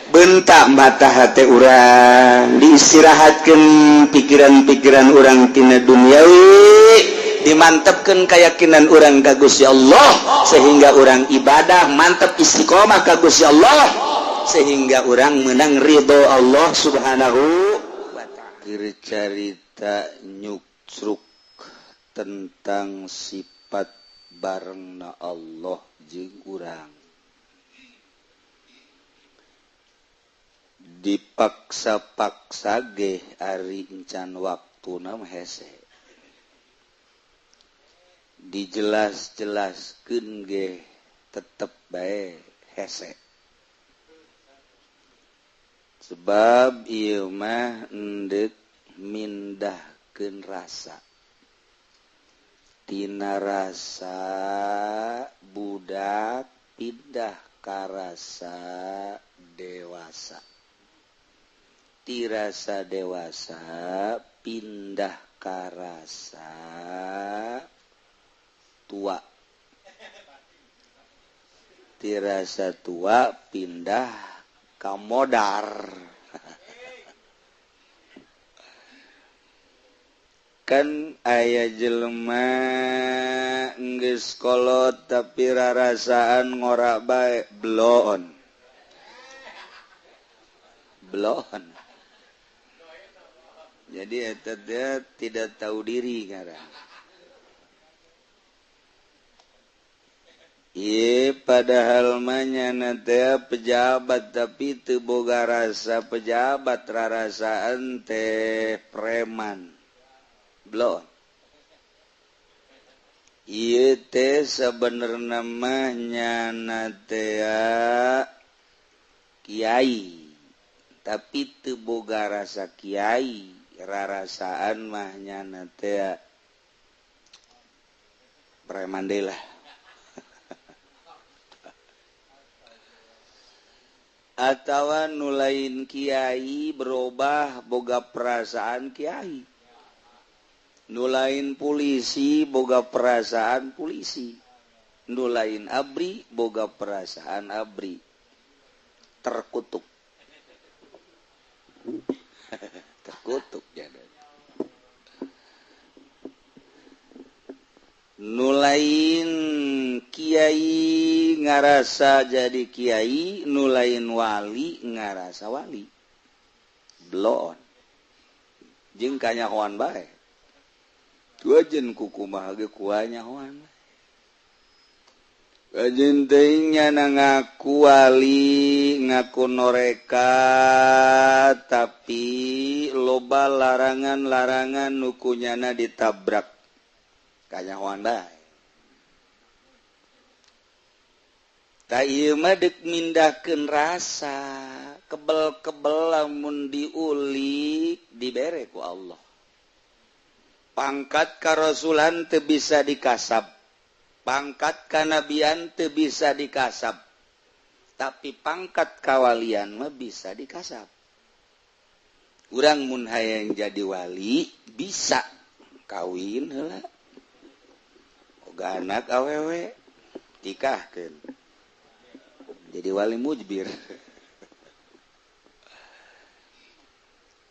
bentak mata hati urang diistirahatkan pikiran-pikiran urang tina duniawi, dimantapkan keyakinan urang ka Gusti Allah sehingga urang ibadah mantap istiqomah ka Gusti Allah sehingga urang menang ridho Allah Subhanahu wa ta'ala. Cerita nyuksruk tentang sifat barengna Allah jeung urang dipaksa-paksa ge ari encan waktuna mah hese, dijelas-jelaskeun ge tetep bae hese, sebab ieu mah endek mindahkeun rasa tina rasa budak pindah ka rasa dewasa, ti rasa dewasa pindah ka rasa tua, ti rasa tua pindah ka modar. Kan aya jelema geus kolot tapi rarasaan ngorak bae bloon. Bloon. Jadi eta dia tidak tahu diri ngaran. Ieu padahal mah nyana teh pejabat tapi teu boga rasa pejabat, rarasaan teh preman. Bloon. Ieu teh sabenerna mah nyana teh kiai tapi teu boga rasa kiai, rarasaan mah nyana teh preman deui lah. Atawa nu lain kiai berubah boga perasaan kiai, nu lain polisi boga perasaan polisi, nu lain abri boga perasaan abri. Terkutuk. Terkutuk jadi. Nu lain kiai ngarasa jadi kiai, nu lain wali ngarasa wali. Bloon. Jeung kanyahoan bae. Tuajen kukumaha ge kuanyahoan. Kajen teuing nyana ngaku wali, ngaku noreka, tapi loba larangan-larangan nu kunyana ditabrak. Kanyahoan bae. Ta ieu mah deuk mindahkeun rasa, kebel-kebel lamun diulik dibere ku Allah. Pangkat karasulan teu bisa dikasab, pangkat kanabian teu bisa dikasab, tapi pangkat kawalian mah bisa dikasab. Urang mun hayang jadi wali bisa kawin heula, boga anak awewe nikahkeun jadi wali mujbir.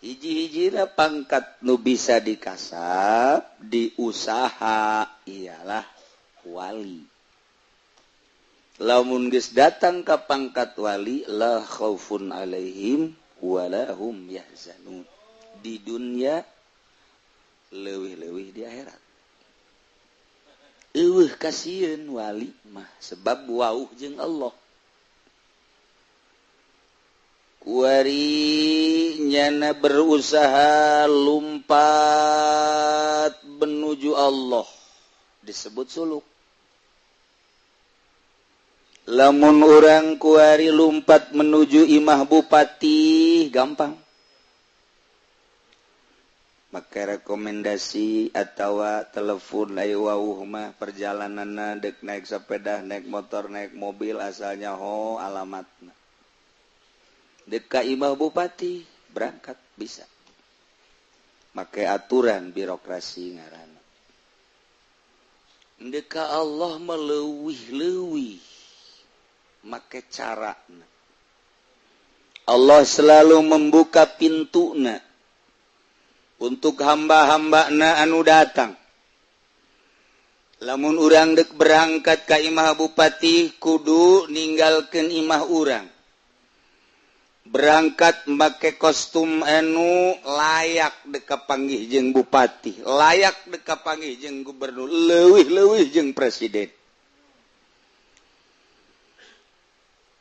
Hiji-hijina pangkat nu bisa dikasab diusaha ialah wali. Lamun geus datang ka pangkat wali, la khaufun alaihim wala hum yahzanun. Di dunia leuwih-leuwih di akhirat. Eueuh kasieun wali mah sebab wauh jeung Allah. Kuari nyana berusaha lumpat menuju Allah disebut suluk. Lamun urang kuari lumpat menuju imah bupati gampang. Make rekomendasi atawa telepon ayo wauh mah perjalananna deuk naik sepeda, naik motor, naik mobil asalnya ho alamatna. Deka imah bupati berangkat bisa. Make aturan birokrasi ngaranna. Deka Allah meleuwih-leuwih make cara. Allah selalu membuka pintuna untuk hamba-hamba na anu datang. Lamun urang dek berangkat ka imah bupati, kudu ninggalkeun imah urang, berangkat make kostum anu layak dek kapanggih jeung bupati, layak dek kapanggih jeung gubernur, leuwih-leuwih jeung presiden.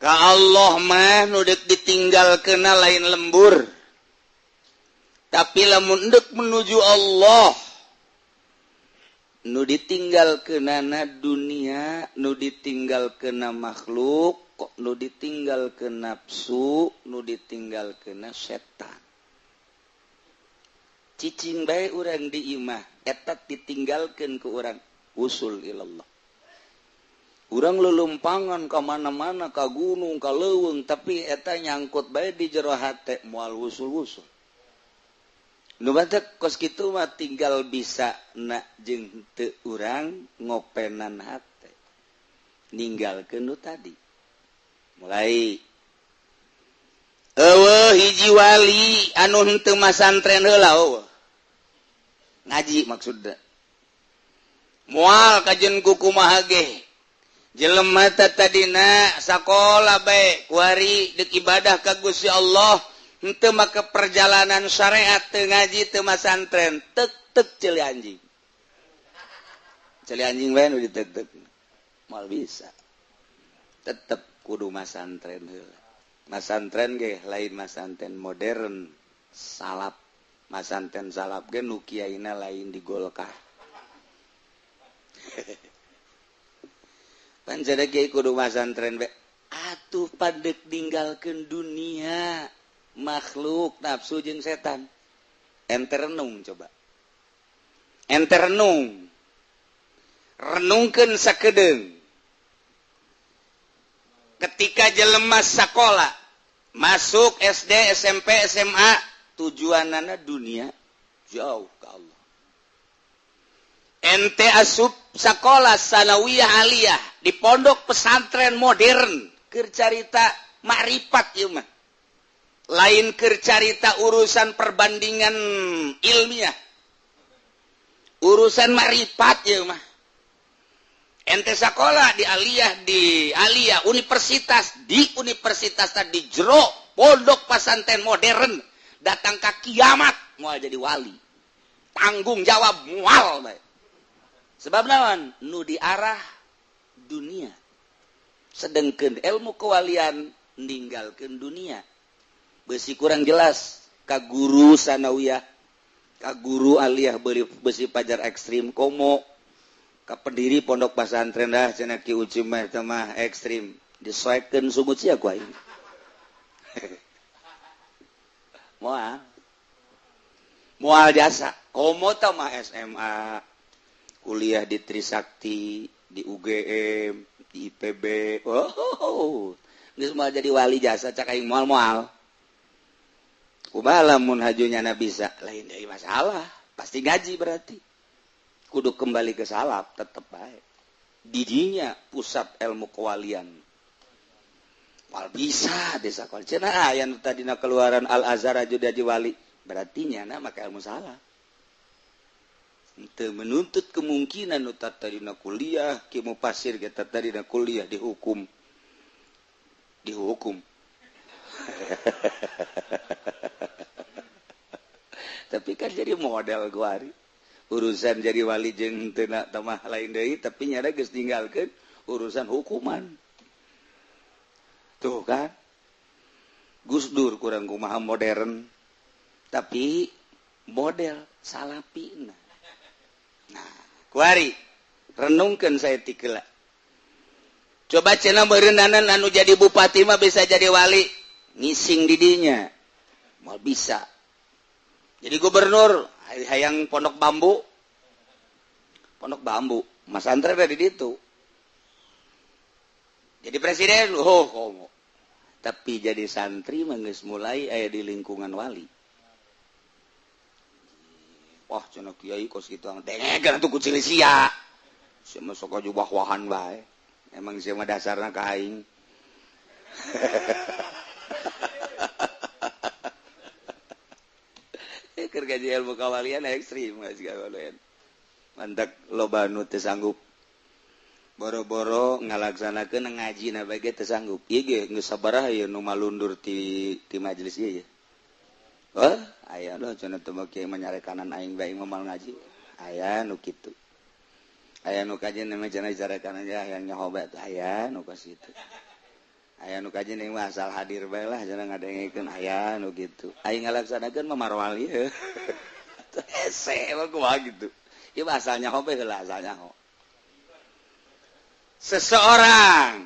Ka Allah mah nu dek ditinggal kena lain lembur, tapi lamun dek menuju Allah, nu ditinggal kenana dunia, nu ditinggal kena makhluk, kok nu ditinggal ke nafsu, nu ditinggal kena setan. Cicing bae urang di imah eta ditinggalkeun ke urang usul ilallah. Urang lelumpangan ka mana-mana, ka gunung, ka leuweung, tapi eta nyangkut bae di jero hate, moal wusul-wusul. Nu batek kos kitu mah tinggal bisa na jeung teu urang ngopenan hate. Ninggalkeun nu tadi. Mulai eueuh hiji wali anu henteu masantren heula eueuh. Ngaji maksudna. Moal kajen ku kumaha ge. Jelema tadina sakola bae kuari deuk ibadah ka Gusti Allah, henteu make perjalanan syariat, teu ngaji, teu masantren, tek tek ceuli anjing. Ceuli anjing bae nu ditek-tek. Moal bisa. Tetep kudu masantren heula. Masantren ge lain masantren modern salap. Masantren salap ge nu kiaina lain di Golkar. Pan kiai kudu masantren bae. Atuh padek ninggalkeun dunia, makhluk, nafsu jeung setan. Ente renung coba. Ente renung. Renungkeun sakedeung. Ketika jelema sakola masuk SD, SMP, SMA, tujuanana dunia, jauh ke Allah. Ente asup sekolah sanawiyah aliyah di pondok pesantren modern, keur carita makrifat ieu mah, lain keur carita urusan perbandingan ilmiah, urusan makrifat ieu mah. Ente sekolah di aliyah, di aliyah universitas, di universitas di jero pondok pesantren modern, datang ke kiamat moal jadi wali, tanggung jawab moal bae. Sebab naon? Nu diarah dunia, sedangkan ilmu kewalian ninggalkeun dunia. Besi kurang jelas ka guru sanawiyah, ka guru aliyah, beri besi pajar ekstrim, komo ka pendiri pondok pesantren dah cenah Ki Uci mah eta mah ekstrim, disoekeun sungut sia ku aing. Moal moal jasa komo tah mah SMA, kuliah di Trisakti, di UGM, di IPB. Oh, geus moal jadi wali jasa cak aing, moal moal. Kumaha lamun hajunya na bisa lain dari masalah, pasti ngaji berarti. Kudu kembali ke salaf tetep bae. Didinya pusat ilmu kewalian. Moal bisa desa sekolah. Cenah aya nu tadina keluaran Al Azhar aju jadi wali, berarti nyana make ilmu salah. Teu menuntut kemungkinan nu tadina kuliah ki pasir kita tadina kuliah dihukum. Dihukum. Tapi kan jadi model guari. Urusan jadi wali jeung teu tamah lain deui, tapi nyada geus ninggalkeun urusan hukuman. Tuh kan. Gus Dur kurang kumaha modern, tapi model salapina. Nah, kuari renungkeun saya tikela. Coba cenah meureunana anu jadi bupati mah bisa jadi wali, ngising didinya. Moal bisa. Jadi gubernur hayang pondok bambu. Pondok bambu, Mas Andre dari ditu. Jadi presiden, oh komo. Tapi jadi santri mah geus mulai aya di lingkungan wali. Wah, cenah kiai kos kitu dengekeun atuh ku sia. Sia mah sok aju wah-wahan bae. Emang sia mah dasarna ka aing. Keur gaji ilmu kawalian ekstrim geus kawalian. Mantak loba nu teu sanggup. Boro-boro ngalaksanakeun ngaji na bae ge teu sanggup. Ieu ge geus sabaraha ieu nu malundur ti majelis ieu ya. Oh, aya loh cenah teu mah kiai manyarekanan aing bae moal ngaji. Aya nu kitu. Aya nu kajen mah cenah dicarekanan ya hayang nyaho bae aya nu kos kitu. Aya nu kajen mah asal hadir bae lah cenah ngadengekeun aya nu kitu. Aing ngalaksanakeun mah marwali heuh. Hese mah kumaha kitu. Ieu mah asal nyaho bae heula asal nyaho. Seseorang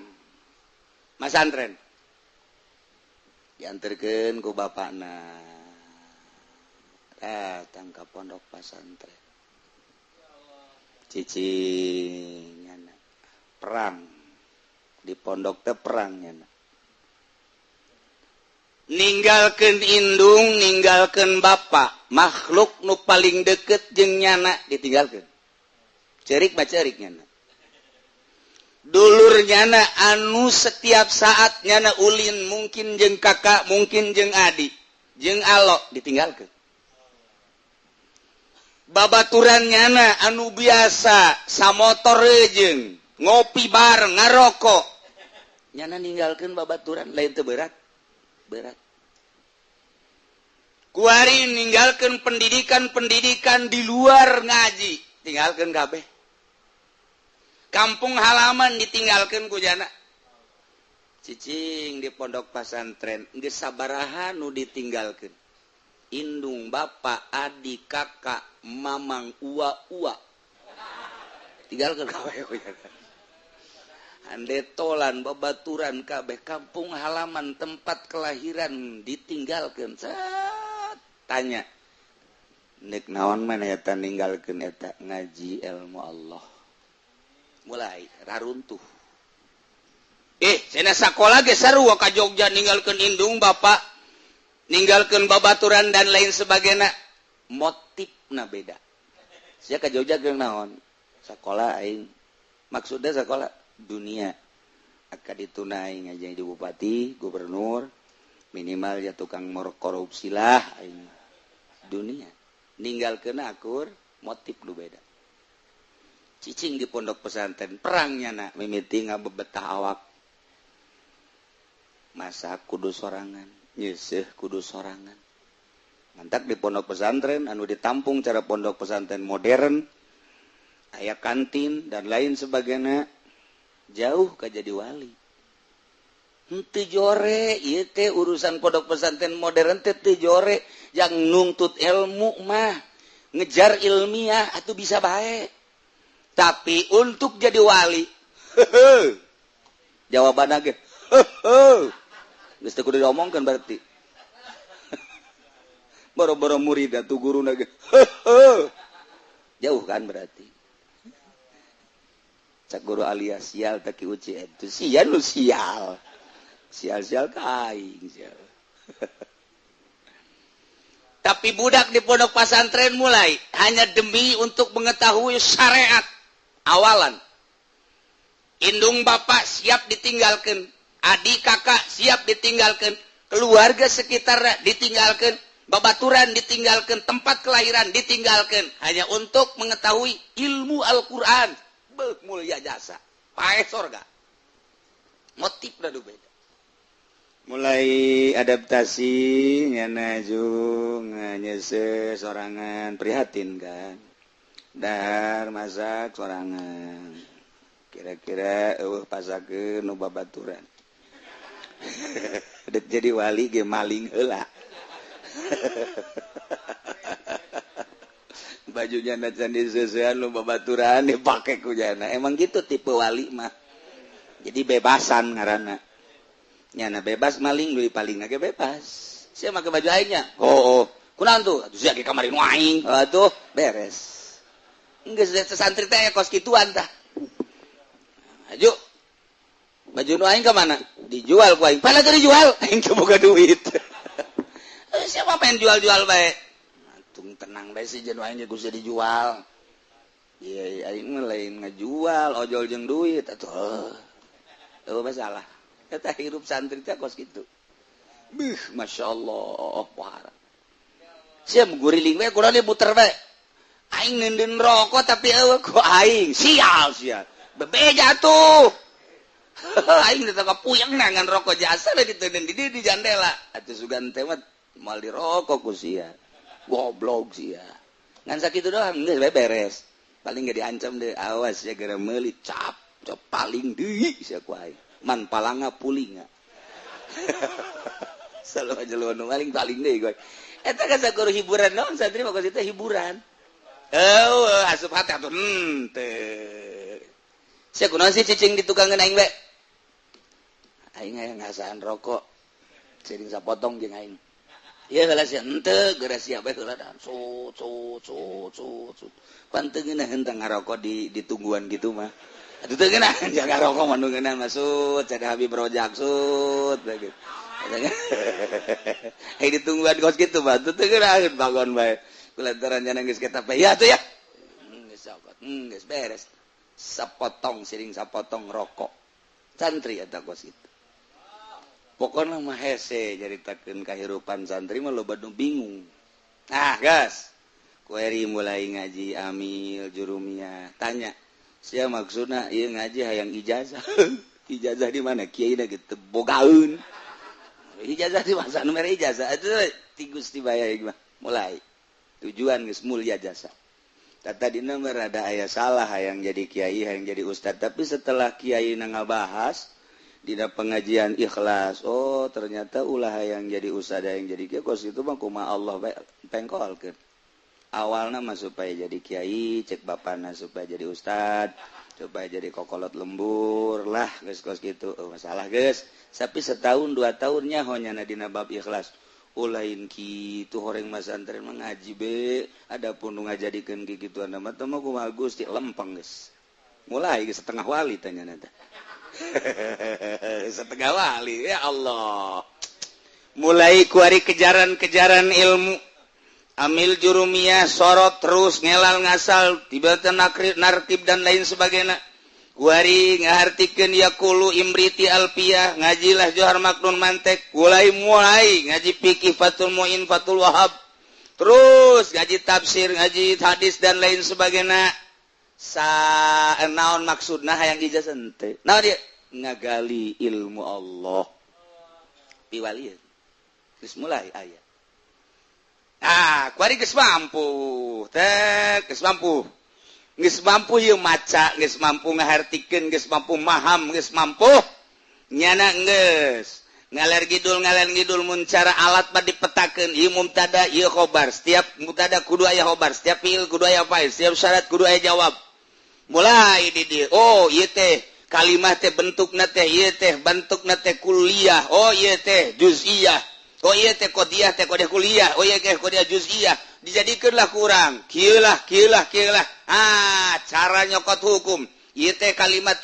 masantren diantarkeun ku bapakna datang ka pondok pasantren. Cicing nyana perang di pondok teh perang nyana. Ninggalkeun indung, ninggalkeun bapak, makhluk nu paling deket jeung nyana ditinggalkeun. Cerik mah cerik nyana. Dulur nyana anu setiap saat nyana ulin mungkin jeung kakak, mungkin jeung adik, jeung alok ditinggalkeun. Babaturan nyana anu biasa samotor jeung ngopi bareng ngarokok nyana ninggalkeun babaturan lain teu berat berat. Kuari ninggalkeun pendidikan-pendidikan di luar ngaji tinggalkeun kabeh. Kampung halaman ditinggalkeun ku jana. Cicing di pondok pasantren geus sabaraha nu ditinggalkeun. Indung, bapak, adik, kakak, mamang, ua-ua tinggalkeun kabeh. Handetolan, babaturan kabeh, kampung halaman, tempat kelahiran ditinggalkeun. Set, tanya nek naon mana eta ninggalkeun eta ngaji ilmu Allah. Mulai raruntuh. Cenah sakola ge sarua ka Jogja ninggalkeun indung bapak, ninggalkeun babaturan dan lain sebagainya. Motifna beda. Sia ka Jogja keur naon? Sakola aing. Maksudnya sakola dunia. Akan ditunai ngaji di bupati, gubernur, minimal ya tukang korupsi lah aing. Dunia. Ninggalkeun akur, motif lu beda. Cicing di pondok pesantren perangnya nak mimiti ngabebetah awak. Masak kudu sorangan, nyeseh kudu sorangan. Mantak di pondok pesantren anu ditampung cara pondok pesantren modern, aya kantin dan lain sebagainya, jauh ka jadi wali. Henteu jore ieu teh urusan pondok pesantren modern teh teu jore, yang nuntut ilmu mah ngejar ilmiah atuh bisa bae. Tapi untuk jadi wali, jawaban ge, geus teu kudu diomongkeun berarti. Boro-boro murid atuh guruna ge, jauh kan berarti. Cak guru alias sial teh ki uci itu sial lu sial. Sial-sial ka aing sial. Tapi budak di pondok pesantren mulai hanya demi untuk mengetahui syariat. Awalan indung bapak siap ditinggalkan, adik kakak siap ditinggalkan, keluarga sekitar ditinggalkan, babaturan ditinggalkan, tempat kelahiran ditinggalkan, hanya untuk mengetahui ilmu Al-Quran. Beuh mulia jasa, paeh sorga. Motif dah beda. Mulai adaptasi nyana jung nyese sorangan prihatin kan. Dahar masak sorangan. Kira-kira eueuh pasakeun nu babaturan. Dek jadi wali ge maling heula. Bajunya na can diseusean nu babaturan dipake ku jana. Emang gitu tipe wali mah. Jadi bebasan ngaranna. Nyana bebas maling deui paling ge bebas. Sia make baju aingnya. Oh, oh. Kunaon tuh? Atuh sia ge kamari nu aing. Atuh beres. Geus santri teh kos kituan tah. Aju. Baju nu aing ka mana? Dijual ku aing. Padahal teu dijual, aing teu boga duit. Siapa pengen jual-jual bae? Tung tenang bae si jeung aing ge kudu dijual. Iya, aing mah lain ngajual ojol jeung duit atuh. Eueuh masalah. Eta hirup santri teh kos kitu. Beuh, masyaallah, parah. Sia guriling we kurang muter we. Aing neundeun rokok tapi eueuh ku aing. Sial sia. Bebeja tuh. Aing teh puyeng ngan rokok jasa diteundeun di jandela. Atuh sugan teh mah moal dirokok ku sia. Goblok sia. Ngan sakitu doang geus beres. Paling gak diancam deh, awas ya gara meuli cap, cap paling deui sia ku aing. Man palanga pulinga. Selalu aja lu nu paling paling deui gue. Eta kan sakur hiburan naon santri mah kos hiburan. Eueuh asup hati atuh henteu. Sia kunaon sih cicing di tukangeun aing we? Aing aya ngasaan rokok. Sering sapotong jeung aing. Iya heula sia henteu geura sia bae heula dan sut sut sut sut sut. Pan teu ngeunah henteu ngarokok di ditungguan gitu mah. Atuh teu ngeunah jangan ngarokok mah nu ngeunah mah sut cek Habib Rojak sut gitu. Hei ditungguan kos kitu mah teu ngeunah bangun bae. Kulantaran nya geus kita ya atuh ya. Geus cokot, geus beres. Sapotong siring sapotong rokok. Santri eta kos kitu. Pokoknya mah hese nyaritakeun kahirupan santri mah loba nu bingung. Nah, gas. Kueri mulai ngaji amil jurumiyah. Tanya, sia maksudna ieu ngaji hayang ijazah. Ijazah di mana? Kiai da gitu bogaeun. Ijazah di masa nu mere ijazah atuh ti Gusti baya ieu mah. Mulai tujuan geus mulia jasa. Tadina mah rada aya salah hayang jadi kiai, hayang jadi ustad, tapi setelah kiai na ngabahas dina pengajian ikhlas, oh ternyata ulah yang jadi ustad yang jadi kiai kos itu mah kumaha Allah bae pengkolkeun. Awalna mah supaya jadi kiai, cek bapana supaya jadi ustad, supaya jadi kokolot lembur lah geus kos kitu. Oh, masalah geus. Tapi setahun dua tahun nyaho nyana dina bab ikhlas. Ulain kitu horeng masantren mah ngaji be, adapun nu ngajadikeun kikituan mah teh mah kumaha Gusti lempeng geus. Mulai geus setengah wali tanya teh. Setengah wali ya Allah. Mulai kuari kejaran-kejaran ilmu. Amil jurumiyah sorot terus ngelal ngasal tiba-tiba nartib dan lain sebagainya. Kuari ngahartikeun yaqulu imriti alpiyah ngajilah Johar Maknun mantek mulai ngaji fikih Fathul Muin Fathul Wahab terus ngaji tafsir ngaji hadis dan lain sebagainya. Sa naon maksudna hayang ijazah henteu naon dia ngagali ilmu Allah piwalieun geus mulai aya. Ah kuari geus mampu teh geus mampu geus mampu ieu maca geus mampu ngahartikeun geus mampu maham geus mampu nyana geus ngaler ngidul mun cara alat mah dipetakeun ieu mubtada ieu khobar setiap mubtada kudu aya khobar setiap fiil kudu aya fa'il setiap syarat kudu aya jawab. Mulai di dieu oh ieu teh kalimah teh bentukna teh ieu teh bentukna teh kuliah oh ieu teh juz'iyah oh ieu teh qodiyah teh qodiyah kuliah oh ieu teh qodiyah juz'iyah dijadikeunlah kurang kieu lah kieu lah kieu lah. Ah cara nyokot hukum ieu teh kalimat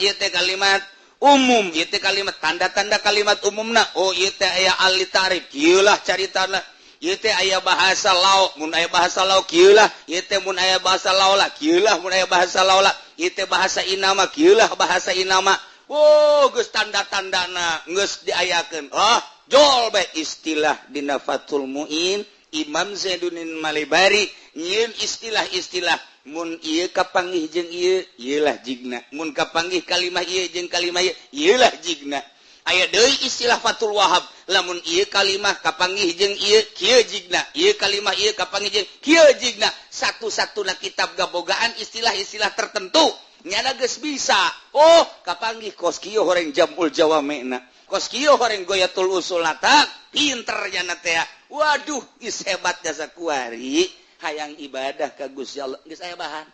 umum ieu teh kalimat tanda-tanda kalimat umumna oh ieu teh aya al tarif kieu lah caritana ieu teh aya bahasa lau mun aya bahasa lau kieu lah ieu teh mun aya bahasa laula kieu lah mun aya bahasa laula ieu teh bahasa inama kieu lah bahasa inama. Oh geus tanda-tandana geus diayakeun oh jol bae istilah dina Fathul Muin Imam Zainuddin Malibari nyieun istilah-istilah mun ieu kapanggih jeung ieu ieu lah jigna mun kapanggih kalimah ieu jeung kalimah ieu ieu lah jigna. Aya deui istilah Fathul Wahab lamun ieu kalimah kapanggih jeung ieu kieu jigna ieu kalimah ieu kapanggih jeung kieu jigna. Satu-satuna kitab gabogaan istilah-istilah tertentu nyana geus bisa oh kapanggih kos kieu horeng jamul jawamena kos kieu horeng goyatul usul tak pinter nyana teh. Waduh geus hebat jasa kuari hayang ibadah ka Gusti Allah geus aya bahan.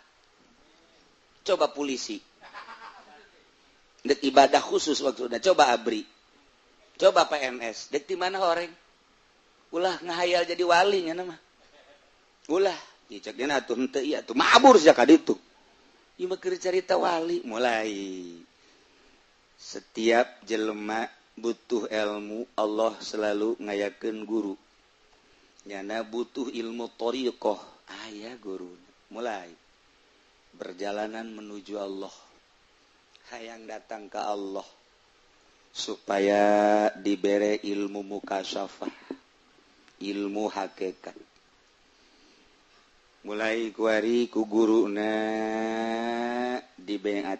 Coba polisi dek ibadah khusus maksudna coba abri coba PNS dek di mana horeng ulah ngahayal jadi wali nya mah ulah dicek dina atuh henteu ieu atuh mabur sia ka ditu ieu mah keur carita wali. Mulai setiap jelema butuh ilmu Allah selalu ngayakeun guru nyana butuh ilmu thariqah aya guru. Mulai Perjalanan menuju Allah, hayang datang ke Allah supaya dibere ilmu mukasyafah, ilmu hakikat. Mulai kuari ku guruna dibeat,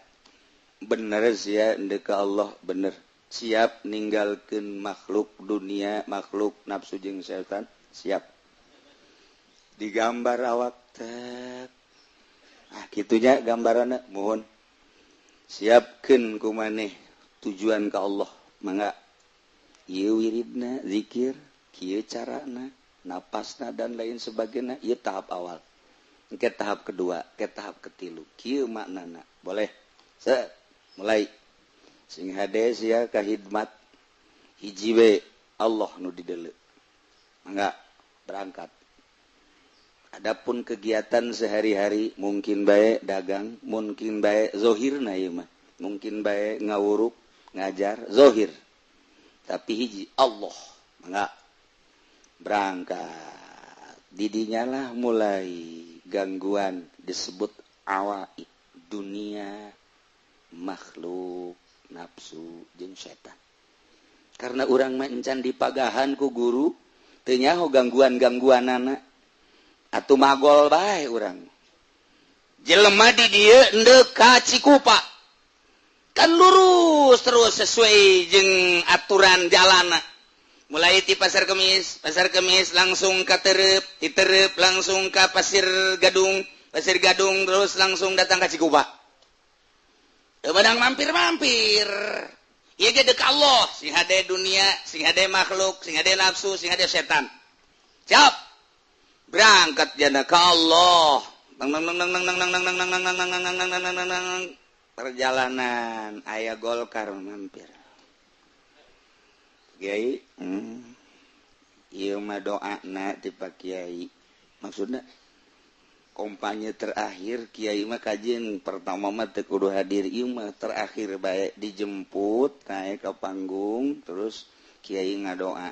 bener sia ndek ka Allah, bener siap ninggalkeun makhluk dunia, makhluk nafsu jeung setan, siap digambar awak tek. Ah, kitunya gambaranna, mohon siapkeun ku maneh tujuan ka Allah, mangga ieu wiridna zikir, kieu carana, napasna dan lain sebagainya. Ieu tahap awal, ke tahap kedua, ke tahap ketilu, kieu maknana. Boleh set mulai sing hade sia ka hidmat hiji we Allah nu dideuleu, mangga berangkat. Adapun kegiatan sehari-hari mungkin bae dagang, mungkin bae zohirna ieu mah, mungkin bae ngawuruk, ngajar zohir, tapi hiji Allah, mangga berangkat. Didinya lah mulai gangguan disebut awaid dunia, makhluk, nafsu jeung setan. Karena urang mah encan dipagahan ku guru, teu nyaho gangguan-gangguanana, atuh magol bae urang. Jelema di dieu endek ka Cikupa, kan lurus terus sesuai jeung aturan jalana. Mulai ti Pasar Kemis langsung ka Terep, ti Terep langsung ka Pasir Gadung, Pasir Gadung terus langsung datang ka Cikupa. Teu meunang mampir-mampir. Ieu ge deuk Allah, sing hade dunia, sing hade makhluk, sing hade nafsu, sing hade setan. Siap. Berangkat jana ka Allah. Nang nang nang nang nang nang nang nang nang nang nang nang nang nang nang. Perjalanan aya Golkar mampir. Kiai, ieu mah doana ti Pak Kiai. Maksudna kampanye terakhir Kiai mah kajian pertama mah teu kudu hadir, ieu mah terakhir bae dijemput naik ke panggung terus Kiai ngadoa.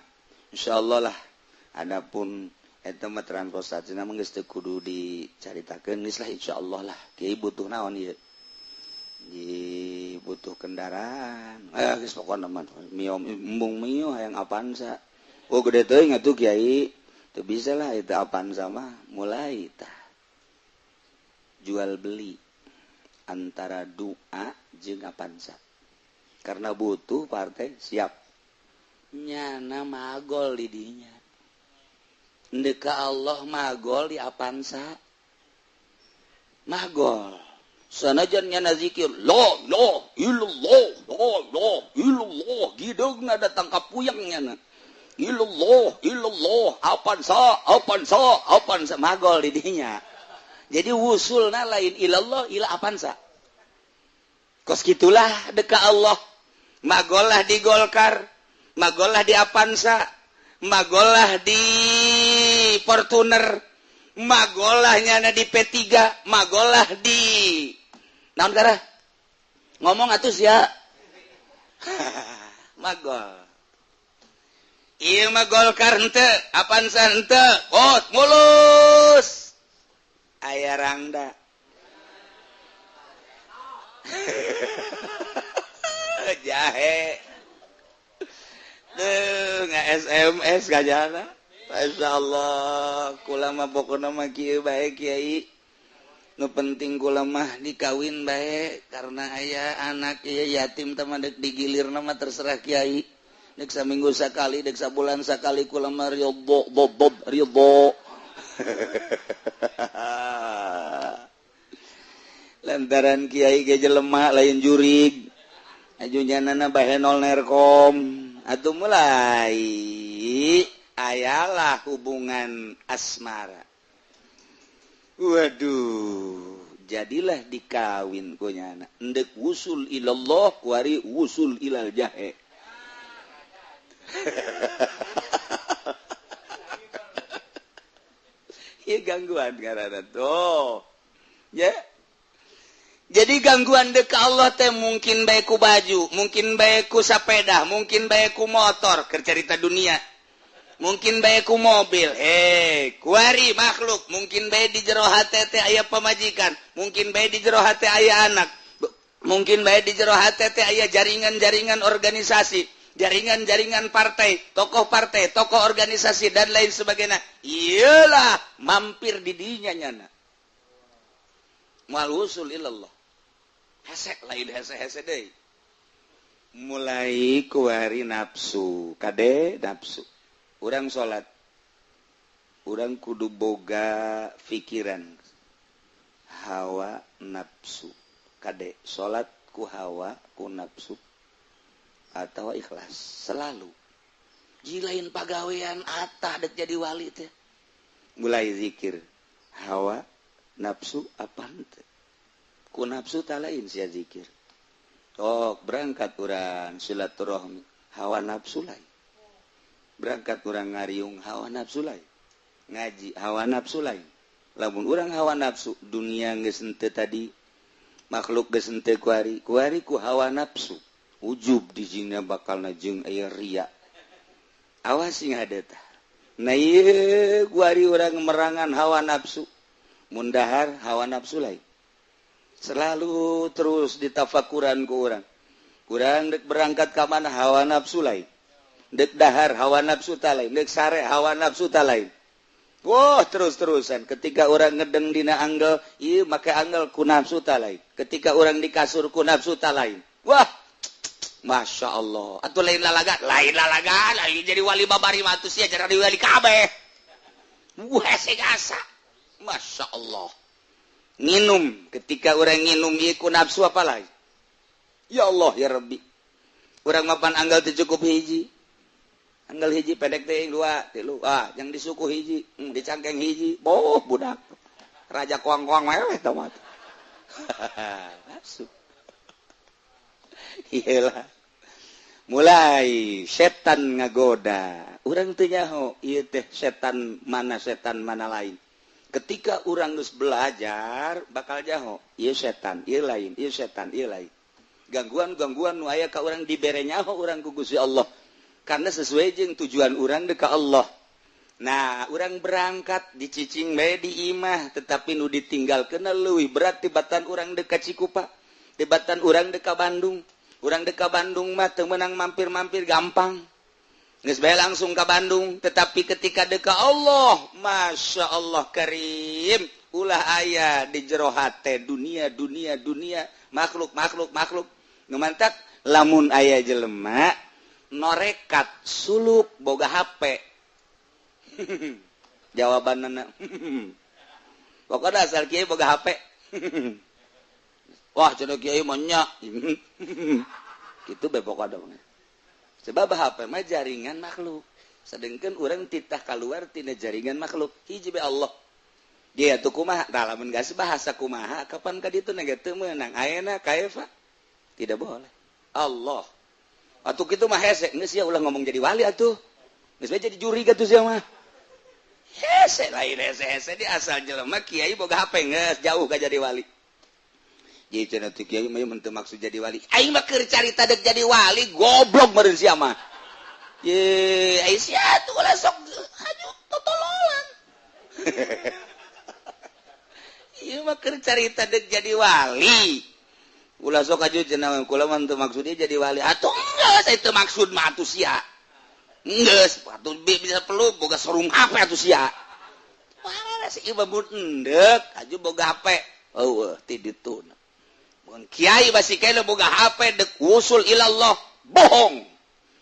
Insyaallah lah. Adapun eta mah transportasina mah geus teu kudu dicaritakeun, geus lah insyaallah lah. Kiai butuh naon ieu? Butuh kendaraan. Geus pokona mah mio embung mio hayang Avanza. Oh gede teuing atuh Kiai. Teu bisa lah itu Avanza mah. Mulai tah jual beli antara doa jeung Avanza. Karena butuh partai siap. Nyana magol di dinya. Ndek ka Allah magol di Avanza. Magol. Sanajan nyana zikir la la illallah la la illallah, gideungna datang ka puyeng nyana. Illallah illallah Avanza Avanza Avanza, magol di dinya. Jadi wusulna lain ilallah ila Avanza. Kos kitulah deka Allah. Magollah di Golkar, magollah di Avanza, magollah di Fortuner, magollah nyana di P3, magollah di naon karah? Ngomong atuh sia. Magol. Ieu mah Golkar henteu, Avanza henteu, ot mulus. Aya rangda. Jahe. Duh, nggak SMS gajana. Masya Allah, kula mah pokona mah kieu bae Kiai. Nu penting kula mah dikawin bae karena aya anak ieu yatim teh mah deuk digilirna mah terserah Kiai. Deuk saminggu sakali, deuk sabulan sakali kula mah ridho bob ridho. Lantaran Kiai ge jelema lain jurig. Aju nyanana bae nol nerkom. Atuh mulai ayalah hubungan asmara. Waduh, jadilah dikawin ku nyana. Endek wusul ilallah kuari wusul ilal jahe. Ieu gangguan ngaranna tuh. Ya. Jadi gangguan dek Allah teh mungkin bae ku baju, mungkin bae ku sepeda, mungkin bae ku motor, keur carita dunia. Mungkin bae ku mobil, kuari makhluk. Mungkin bae di jero hate teh aya pamajikan, mungkin bae di jero hate aya anak, mungkin bae di jero hate teh aya jaringan-jaringan organisasi, jaringan-jaringan partai, tokoh partai, tokoh organisasi, dan lain sebagainya. Iyalah, mampir di dinya nyana moal wusul ilallah. Hese, lain hese-hese deui. Mulai kuari nafsu, kade nafsu. Urang salat, urang kudu boga pikiran hawa nafsu. Kade, salat ku hawa, ku nafsu atau ikhlas selalu. Jilain pagawean atah dek jadi wali teh. Mulai zikir hawa nafsu apa henteu? Ku nafsu tak lain sia zikir. Tok berangkat urang silaturahmi, hawa nafsu lain. Berangkat urang ngariung, hawa nafsu lain. Ngaji, hawa nafsu lain. Lamun urang hawa nafsu, dunia geus henteu tadi, makhluk geus henteu kuari, kuari ku hawa nafsu. Ujub di sini bakal jeung aya ria. Awas sing hade tah. Nah, ieu kuari urang merangan hawa nafsu. Mun dahar, hawa nafsu lain. Selalu terus ditafakuran ku urang. Kurang dek berangkat ka mana, hawa nafsu lain. Dek dahar, hawa nafsu ta lain, dek sare, hawa nafsu ta lain. Wah, terus-terusan ketika orang ngedeng dina anggel, ieu make anggel ku nafsu ta lain. Ketika orang di kasur, ku nafsu ta lain. Wah, Masya Allah. Atau lain lalaga, lain lalaga, lain jadi wali babari mah atuh sia jadi wali kabeh. Wah, hese asa. Masya Allah. Nginum, ketika orang nginum ieu ku nafsu apa lain? Ya Allah ya Rabbi. Urang mapan anggal teu cukup hiji. Anggal hiji pendek teh, dua, tilu. Ah, yang disuku hiji, dicangkeng hiji. Boh, budak. Raja koang-koang meweh tah mah. Nafsu. Iyalah. Mulai setan ngagoda. Urang teu nyaho ieu teh setan mana, setan mana lain. Ketika urang geus belajar bakal nyaho, ieu setan, ieu lain, ieu setan, ieu lain. Gangguan-gangguan nu aya ka urang dibere nyaho urang ku Gusti Allah. Karena sesuai jeung tujuan urang dek ka Allah. Nah, urang berangkat dicicing bae di imah, tetapi nu ditinggalkeun leuwih berat tibatan urang dek ka Cikupa, tibatan urang dek ka Bandung. Urang dek ka Bandung mah teu meunang mampir-mampir gampang. Geus bae langsung ka Bandung, tetapi ketika dek ka Allah, Masya Allah Karim, ulah aya di jero hate dunia, dunia, dunia, makhluk, makhluk, makhluk. Nu mantak lamun aya jelema norekat suluk boga HP. Jawabanna, pokoknya asal kiai boga HP. Wah, cenah kiai mah nya. Kitu bae pokokna mah. Sebab HP mah jaringan makhluk. Sedangkan urang titah keluar tina jaringan makhluk. Hiji be Allah. Dia tuh kumaha? Tah, lamun geus bahasa kumaha, kapan ka ditu ge teu meunang. Ayeuna kaifa? Tidak boleh. Allah. Atuh kitu mah hese, geus sia ulah ngomong jadi wali atuh. Geus bae jadi juri atuh sia mah. Hese lain hese-hese di asal jelema kiai boga HP geus jauh ka jadi wali. Jadi cenah teh kiai mah teu maksud jadi wali. Aing mah keur carita dek jadi wali, goblok meureun sia mah. Ye, ai sia tuh ulah sok haju totololan. Ieu mah keur carita dek jadi wali. Ulah sok aju cenah kula mah teu maksudnya jadi wali. Atuh geus itu maksud mah atuh sia. Geus atuh bisa perlu boga sarung HP atuh sia. Wah, si ieu mah endek aju boga HP. Eueuh ti ditu. Mun kiai masih kena boga HP dek wusul ilallah, bohong.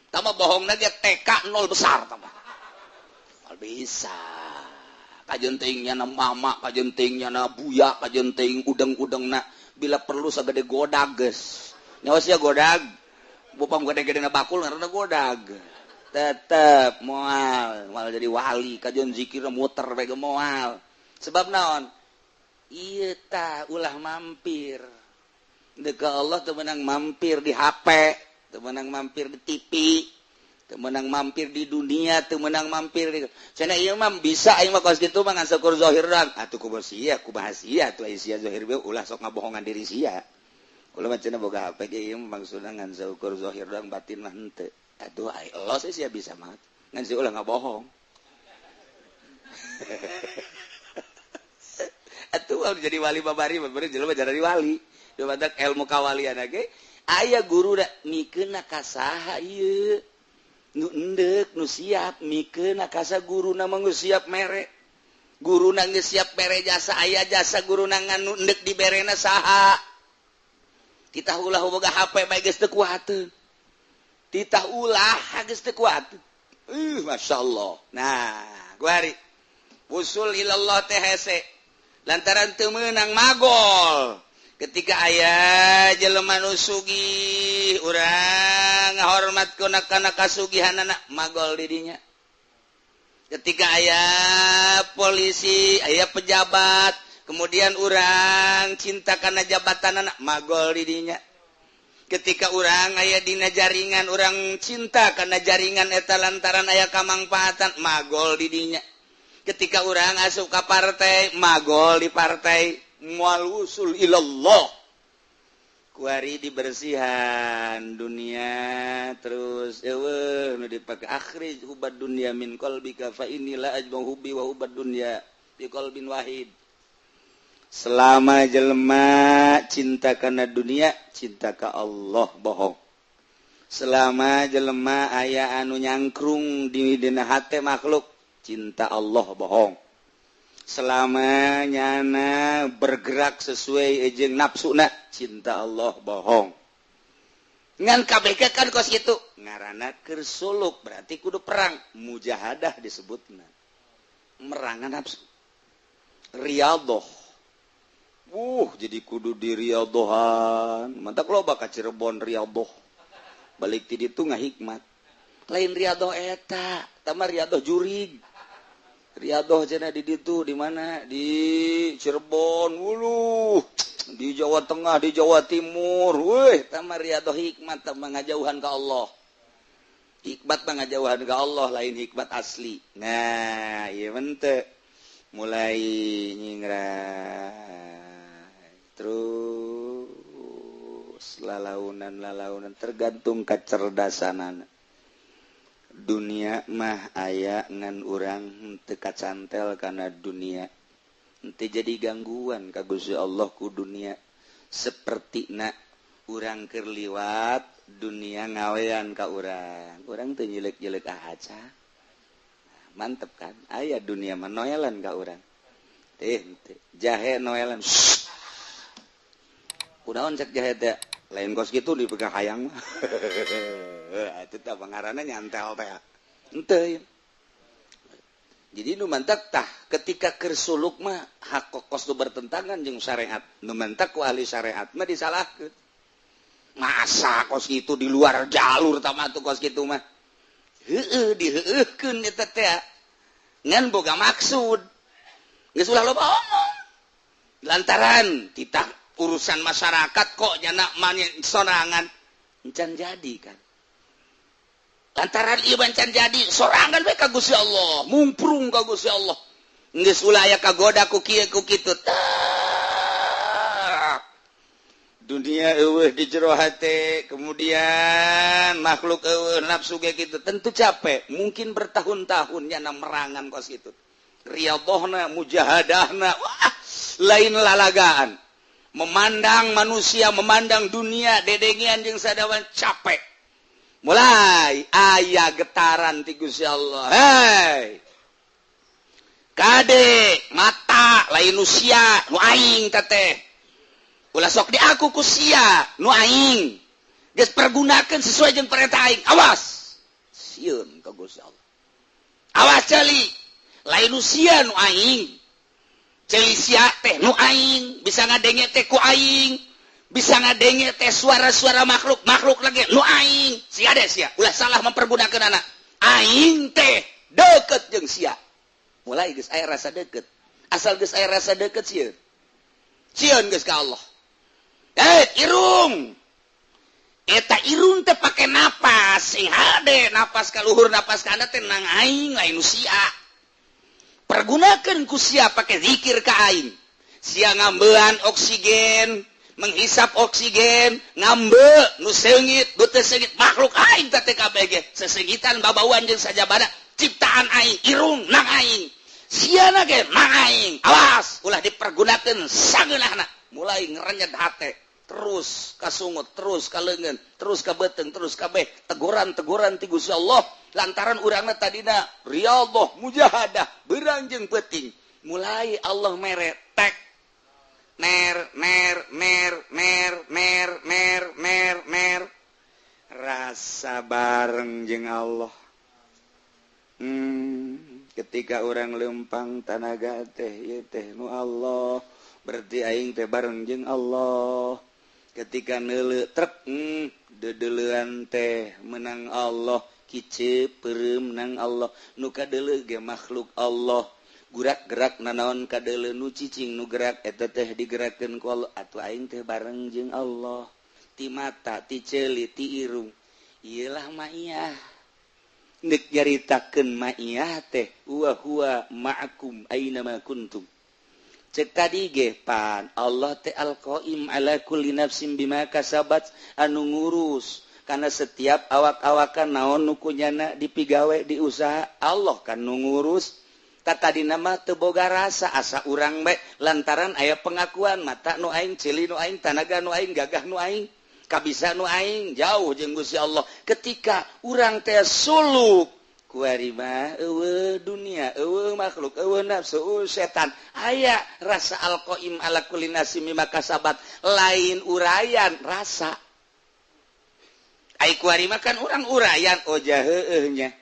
Tama bohongna ge TK nol besar tama. Mal bisa. Kajen teuing nyana mama, kajen teuing nyana buya, kajen teuing udeng-udengna, bila perlu sagede godag geus. Nyawa sia godag. Bupam gede-gedena bakul ngaranna godag. Tetep moal, moal jadi wali, kajen zikirna muter bae ge moal. Sebab naon? Ieu tah ulah mampir. Dek ka Allah teu meunang mampir di HP, teu meunang mampir di TV, teu meunang mampir di dunia, teu meunang mampir di cenah ieu mah bisa aing mah kos kitu mah ngan syukur zahir doang. Atuh kumaha sia, kumaha sia atuh aya sia zahir bae ulah sok ngabohongan diri sia. Ulah mah cenah boga HP ge ieu mah maksudna ngan syukur zahir doang, batin mah henteu. Aduh, ai Allah sih sia bisa mah. Ngan sih ulah ngabohong. Atuh jadi wali babari babari jelema jadi wali. Dumatak ilmu kawalian ge aya guru da mikeun ka saha ieu. Nu endek nu siap mikeun ka sa guruna mah geus siap mere. Guruna geus siap mere jasa aya jasa guruna ngan nu endek diberena saha. Titah ulah boga HP bae geus teu kuateun. Titah ulah geus teu kuat. Masya Allah. Nah, guari usul ilallah teh hese lantaran teu meunang magol. Ketika aya jelema nu sugih urang ngahormat kana kasugihanana magol di dinya. Ketika aya polisi, aya pejabat, kemudian urang cinta kana jabatanana magol di dinya. Ketika urang aya dina jaringan, urang cinta karena jaringan eta lantaran aya kamangfaatan magol di dinya. Ketika urang asup ka partai magol di partai. Mual usul ilallah kuari dibersihan dunia terus eueuh nu dipake akhrij hubad dunya min qalbika fa inni la ajma'u hubbi wa hubad dunya bi qalbin wahid. Selama jelema cinta kana dunia, cinta ka Allah bohong. Selama jelema aya anu nyangkrung di dina hate makhluk, cinta Allah bohong. Selama nyana bergerak sesuai jeung nafsuna, cinta Allah bohong. Ngan KBK kan kos kitu, ngaranna keur suluk berarti kudu perang, mujahadah disebutna. Merangan nafsu. Riyadhah. Jadi kudu di riyadhohan. Mantap loba ka Cirebon riyadhoh. Balik ti ditu ngahikmat. Lain riyadhoh eta, tama riyadhoh jurig. Riyadhoh cenah di ditu di mana? Di Cirebon, uluh. Di Jawa Tengah, di Jawa Timur. Weuh, tama riyadhoh hikmat tama ngajauhan ka Allah. Hikmat mah ngajauhan ka Allah, lain hikmat asli. Nah, ieu mah mulai nyingrai terus lalaunan-lalaunan tergantung kecerdasanana. Dunia mah aya ngan urang teu kacantel kana dunia, henteu jadi gangguan ka Gusti Allah ku dunia. Sapertina urang keur liwat dunia ngawean ka urang, urang teu nyilek-nyilek aca. Mantep kan aya dunia mah noelan ka urang teh jahe noelan. Kunaon cek jahe teh lain kos kitu dipegang hayang mah. Itu teh pangaranna nyantel teh henteu. Jadi nu mantak tah ketika keur suluk mah hak kos nu bertentangan jeung syariat, nu mantak ku ahli syariat mah disalahkeun. Masa kos kitu di luar jalur tah mah tuh kos kitu mah. Heueuh diheueuhkeun eta teh ngan boga maksud. Geus ulah loba omong. Lantaran titah urusan masyarakat kok nyana sorangan encan jadi kan. Lantaran ieu encan jadi sorangan we ka Gusti Allah, mungprung ka Gusti Allah. Geus ulah aya kagoda ku kieu ku kitu. Dunia eueuh di jero hate, kemudian makhluk eueuh nafsu ge kitu, tentu capek, mungkin bertahun-tahun nyana merangan kos kitu. Riyadhahna, mujahadahna, wah, lain lalagaan. Memandang manusia, memandang dunia, dedengian jeung sadawan capek. Mulai aya getaran ti Gusti Allah. Hei. Kade mata lain usia nu aing teteh. Ulah sok di aku ku sia nu aing. Geus pergunakeun sesuai jeung perintah aing. Awas. Sieun ka Gusti Allah. Awas ceuli. Lain usia nu aing. Ceuli sia teh nu aing, bisa ngadenge teh ku aing, bisa ngadenge teh suara-suara makhluk, makhluk lagi nu aing. Sia deh sia, ulah salah mempergunakan anak. Aing teh deket jeung sia. Mulai geus aya rasa deket. Asal geus aya rasa deket sieun. Sieun geus ka Allah. Irung. Eta irung teh pake napas, sing hade napas ka luhur, napas ka handap teh nang aing lain nu sia. Pergunakan ku sia pake zikir ka aing. Sia ngambean oksigen, menghisap oksigen, ngambe nu seungit, nu teu seungit makhluk aing teh KBG. Sesengitan babauan jeung sajabana Ciptaan aing, irung nang aing, siana ge nang aing, awas ulah dipergunakeun sageunahna. Mulai ngerenyet hate, terus kasungut, terus ka leungeun, terus ka beuteung, terus kabeh teguran-teguran ti Gusti Allah lantaran urangna tadina riyadhah, mujahadah, beurang jeung peuting. Mulai Allah mere tek ner ner ner ner ner ner ner ner, rasa bareng jeung Allah. Ketika orang lempang tanaga teh, ieu teh nu Allah, berarti aing teh bareng jeung Allah. Ketika neuleu trek, deudeulean teh menang Allah, kicep peureum nang Allah, nu kadeuleu ge makhluk Allah, gurak-gerak nanaon kadeuleu, nu cicing nu gerak eta teh digerakkeun ku Allah, atuh aing teh bareng jeung Allah. Ti mata, ti ceuli, ti irung, ieu lah maiyah. Nek nyaritakeun maiyah teh wa huwa ma'akum aina ma kuntum. Cek tadi ge pan Allah teh al-qaim ala kulli nafsin bima kasabat, anu ngurus karena setiap awak-awakan naon nu kunyana dipigawe, diusaha, Allah kan nu ngurus. Tak tadi nama teu boga rasa, asa urang bae lantaran aya pengakuan mata nu aing, ceuli nu aing, tanaga nu aing, gagah nu aing, kabisa nu aing, jauh jeung Gusti Allah. Ketika urang teh suluk kuari mah eueuh dunia, eueuh makhluk, eueuh nafsu, eueuh setan, aya rasa al-qaim ala kulli nafsin bima kasabat, lain urayan rasa. Ai kuari mah kan urang urayan, oh jaheueuh nya.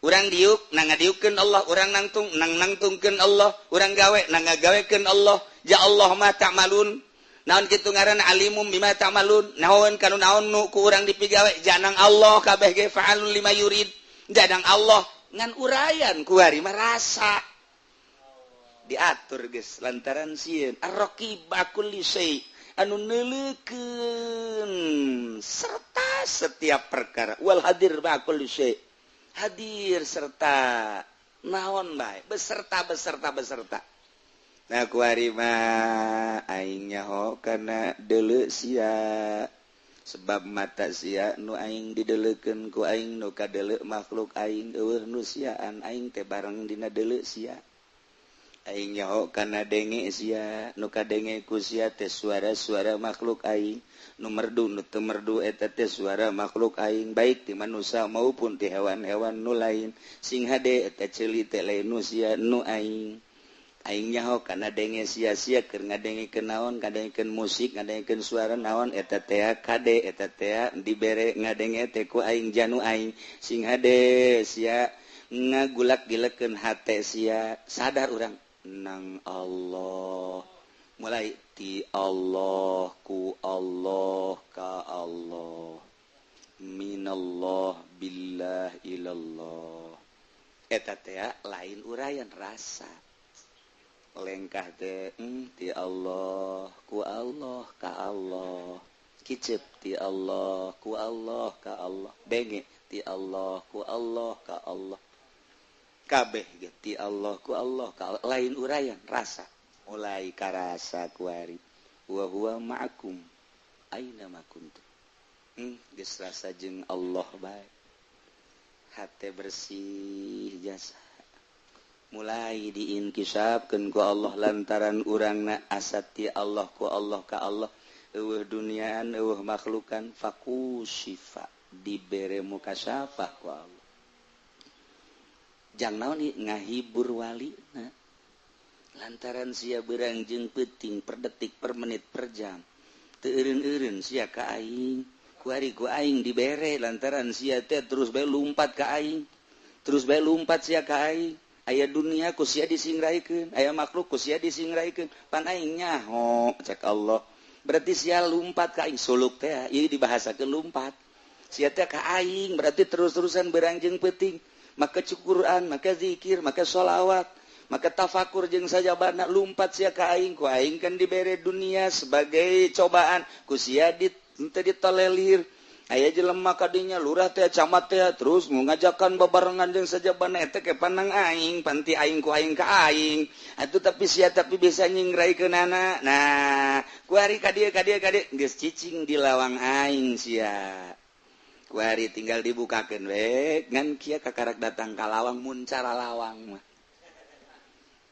Urang diuk nang ngadiukkeun Allah, urang nangtung nang nangtungkeun Allah, urang gawe nang ngagawekeun Allah. Ja Allah ma ta'malun. Naon kitu ngaranna alimum bima ta'malun? Naon kanu naon nu ku urang dipigawe janang Allah kabeh ge, fa'alul lima yurid. Janang Allah ngan urayan, kuari mah rasa. Diatur geus lantaran sieun ar-raqib kulli syai, anu neuleukeun serta setiap perkara, wal hadir ba kulli syai, hadir serta naon bae, beserta beserta beserta. Nah, kuari mah aing nyaho kana deuleu sia, sebab mata sia nu aing dideleukeun ku aing, nu kadeuleu makhluk aing, eueuh nu siaan, aing teh bareng dina deuleu sia. Aing nyaho kana denge sia, nu kadenge ku sia teh suara-suara makhluk aing, nu merdu nu teu merdu eta teh suara makhluk aing, baik ti manusia maupun ti hewan-hewan nu lain. Sing hade eta ceuli teh lain nu sia, nu aing. Aing nyaho kana denge sia, sia keur ngadengekeun naon, ngadengekeun musik, ngadengekeun suara naon eta teh, kade eta teh dibere ngadenge teh ku aing, janu aing. Sing hade sia ngagulak gilekeun hate sia, sadar urang nang Allah. Mulai ti Allah, ku Allah, ka Allah, minallah, billah, ilallah, eta teh lain urayan, rasa. Lengkah teh ti Allah, ku Allah, ka Allah, kicep ti Allah, ku Allah, ka Allah, denge ti Allah, ku Allah, ka Allah, kabeh ge ti Allah, ku Allah, ka Allah, lain urayan, rasa. Mulai karasa kuari wa huwa ma'akum aina ma kuntum. Geus rasa jeung Allah bae, hate bersih jasa. Mulai diinkisabkeun ku Allah lantaran urangna asat ti Allah, ku Allah, ka Allah, eueuh duniaan, eueuh makhlukan, fakusyifa, dibere mukasyafah ku Allah. Jang naon ngahibur walina lantaran sia beurang jeung peuting, per detik, per menit, per jam teu eureun-eureun sia ka aing. Kuari ku aing dibere lantaran sia teh terus bae lumpat ka aing, terus bae lumpat sia ka aing. Aya dunia ku sia disingraikeun, aya makhluk ku sia disingraikeun, pan aing nyaho cek Allah. Berarti sia lumpat ka aing, suluk teh ieu dibahasakeun lumpat. Sia teh ka aing berarti terus-terusan beurang jeung peuting, maka Quran, maka zikir, maka sholawat, maka tafakur jeung sajabana, lumpat sia ka aing. Ku aing kan dibere dunia sebagai cobaan, ku sia teu ditolelir. Aya jelema kadinya lurah teh, camat teh, terus ngajakan babarengan jeung sajabana, eta ke panang aing, panti aing, ku aing, ka aing atuh, tapi sia tapi bisa nyingraikeunana. Nah, ku ari ka dieu, ka dieu, ka dieu, geus cicing di lawang aing sia. Kuari tinggal dibukakeun we ngan kieu kakarak datang ka lawang mun cara lawang mah.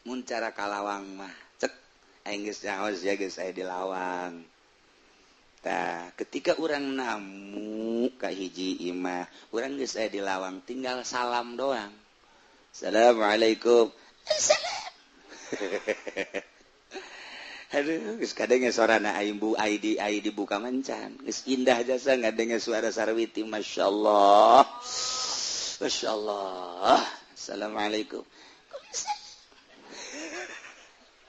Mun cara ka lawang mah cek aing geus nyaho sia geus aya di lawang. Tah ketika urang namu ka hiji imah, urang geus aya di lawang tinggal salam doang. Assalamualaikum. Assalam. Aduh, geus kadenge sorana aing bu ID ID buka mencan. Geus indah jasa ngadenge suara Sarwiti, masyaallah. Masyaallah. Assalamualaikum.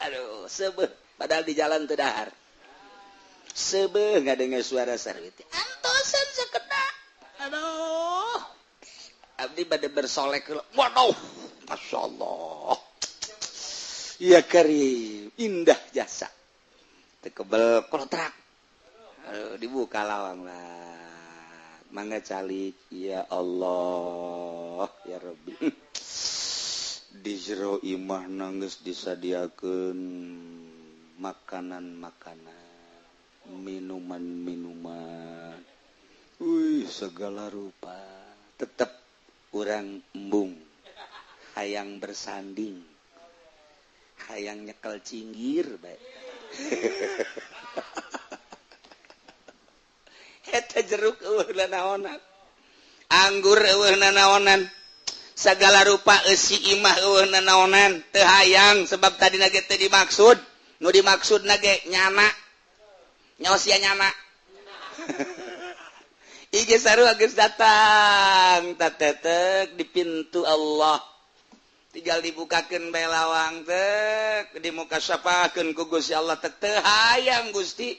Aduh, sebeh padahal di jalan teu dahar. Sebeh ngadenge suara Sarwiti. Antosan sakedak. Aduh. Abdi bade bersolek heula. Waduh, masyaallah. Ya karim, indah jasa. Tekebel kolotrak. Aduh, dibuka lawang lah. Mangga calik, ya Allah, ya Rabbi. Di jero imah nangis disadiakeun makanan-makanan, minuman-minuman. Wih, segala rupa. Tetep urang embung. Hayang bersanding. Hayang nyekel cinggir bae. Eta jeruk eueuh nanaonan, anggur eueuh nanaonan, segala rupa eusi imah eueuh nanaonan, teu hayang sebab tadi nage teu dimaksud, nu dimaksud nage nyana. Nyaho sia nyana. Ieu sarua geus datang tatetek di pintu Allah. Tinggal dibukakeun bae lawang teh di muka syafakeun ku Gusti Allah teh teu hayang Gusti.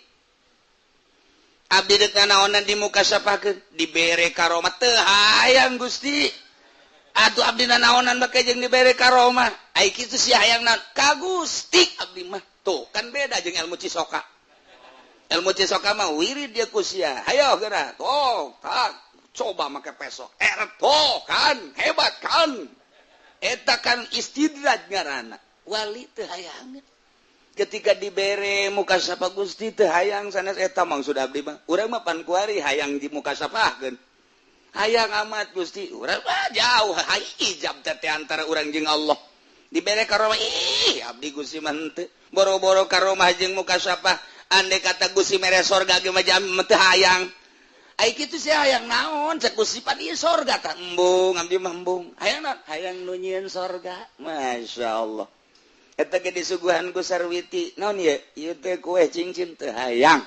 Abdi deuk nanaonan di muka syafakeun dibere karomah teu hayang Gusti. Atuh abdi nanaonan make jeung dibere karomah. Ai kitu sia hayang naon? Ka Gusti abdi mah. Tuh kan beda jeung ilmu Cisoka. Ilmu Cisoka mah wirid dia ku sia. Hayo geura. Tuh, tak coba make peso. Tuh kan hebat kan. Eta kan istidraj ngaranna. Wali teu hayang. Ketika dibere muka sapa Gusti teu hayang sanes eta maksud abdi mah. Urang mah pan kuari hayang di muka sapahkeun. Hayang amat Gusti. Urang mah jauh hayang ijab teh antara urang jeung Allah. Dibere karomah ih abdi Gusti mah henteu. Boro-boro karomah jeung muka sapah andai kata Gusti mere sorga ge mah jam teu hayang. Ai kitu sia hayang naon cek Gusti pan ieu sorga tah embung abdi mah embung. Hayang naon? Hayang nu nyieun sorga. Masyaallah. Eta ge disuguhan ku Sarwiti. Naon ieu? Ieu teh kue cincin teu hayang.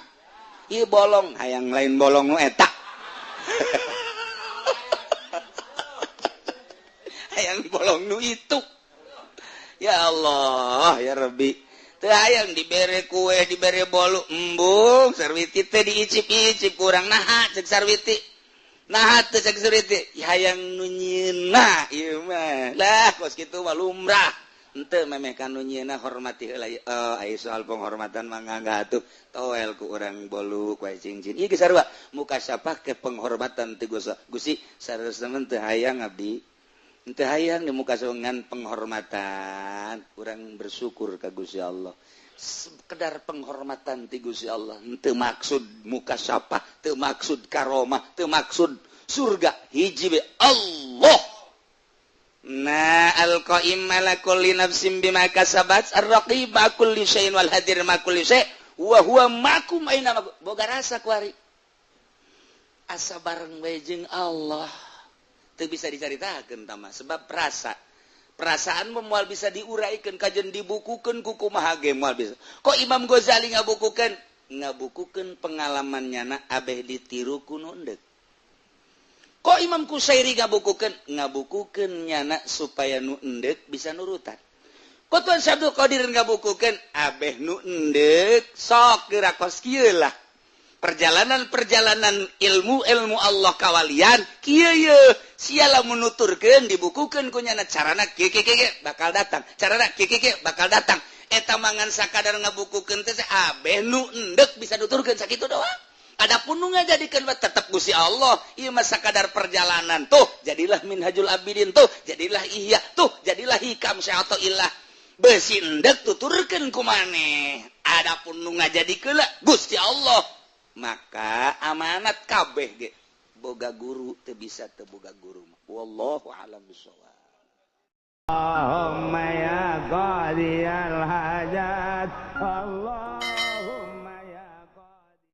Ieu bolong hayang lain bolong nu eta. Hayang bolong nu itu. Ya Allah, ya Rabbi. Teu hayang dibere kue, dibere bolu, embung Sarwiti teh diicip-icip kurang naha cek Sarwiti. Naha teh cek Sarwiti, hayang nu nyieunna ieu mah. Lah kos kitu mah lumrah. Henteu memeh ka nu nyieunna hormati heula ieu. Oh, ai soal penghormatan mah ngangga atuh. Toel ku urang bolu kue cincin. Ieu geus sarua muka sapah ke penghormatan teu Gusti sarua teu hayang abdi. Henteu hayang di muka ngan penghormatan, urang bersyukur ka Gusti Allah. Sekedar penghormatan ti Gusti Allah, henteu maksud muka sapa, teu maksud karomah, teu maksud surga, hiji be Allah. Na al-qaim ala kulli nafsin bima kasabat, ar-raqib ma kulli syai'in wal hadir ma kulli syai' wa huwa ma'akum aina ma. Boga rasa kuari. Asa bareng we jeung Allah. Teu bisa dicaritakeun tah mah sebab rasa perasaan moal bisa diuraikan kajen dibukukeun ku kumaha ge moal bisa. Kok Imam Ghazali ngabukukeun? Ngabukukeun pengalaman nyana abeh ditiru ku nu endek. Kok Imam Kusairi ngabukukeun? Ngabukukeun nyana supaya nu endek bisa nurutan. Kok Tuan Syekh Abdul Qadir ngabukukeun? Abeh nu endek sok geura kos kieu lah. Perjalanan-perjalanan ilmu-ilmu Allah kawalian kieu ye sia lamun nuturkeun dibukukeun ku nyana carana kieu kieu kieu bakal datang, carana kieu kieu bakal datang. Eta mangan sakadar ngabukukeun teh abeh nu endek bisa nuturkeun sakitu doang. Adapun nu ngajadikeun mah tetep Gusti Allah. Ieu mah sakadar perjalanan tuh jadilah Minhajul Abidin tuh jadilah Ihya tuh jadilah Hikam Syai'atul Illah. Besi endek tuturkeun ku maneh. Adapun nu ngajadikeun Gusti Allah. Maka amanat kabeh ge Boga guru, teu bisa teu boga guru. Wallahu a'lam bishawab. اللهم يا قاضي الحاجات.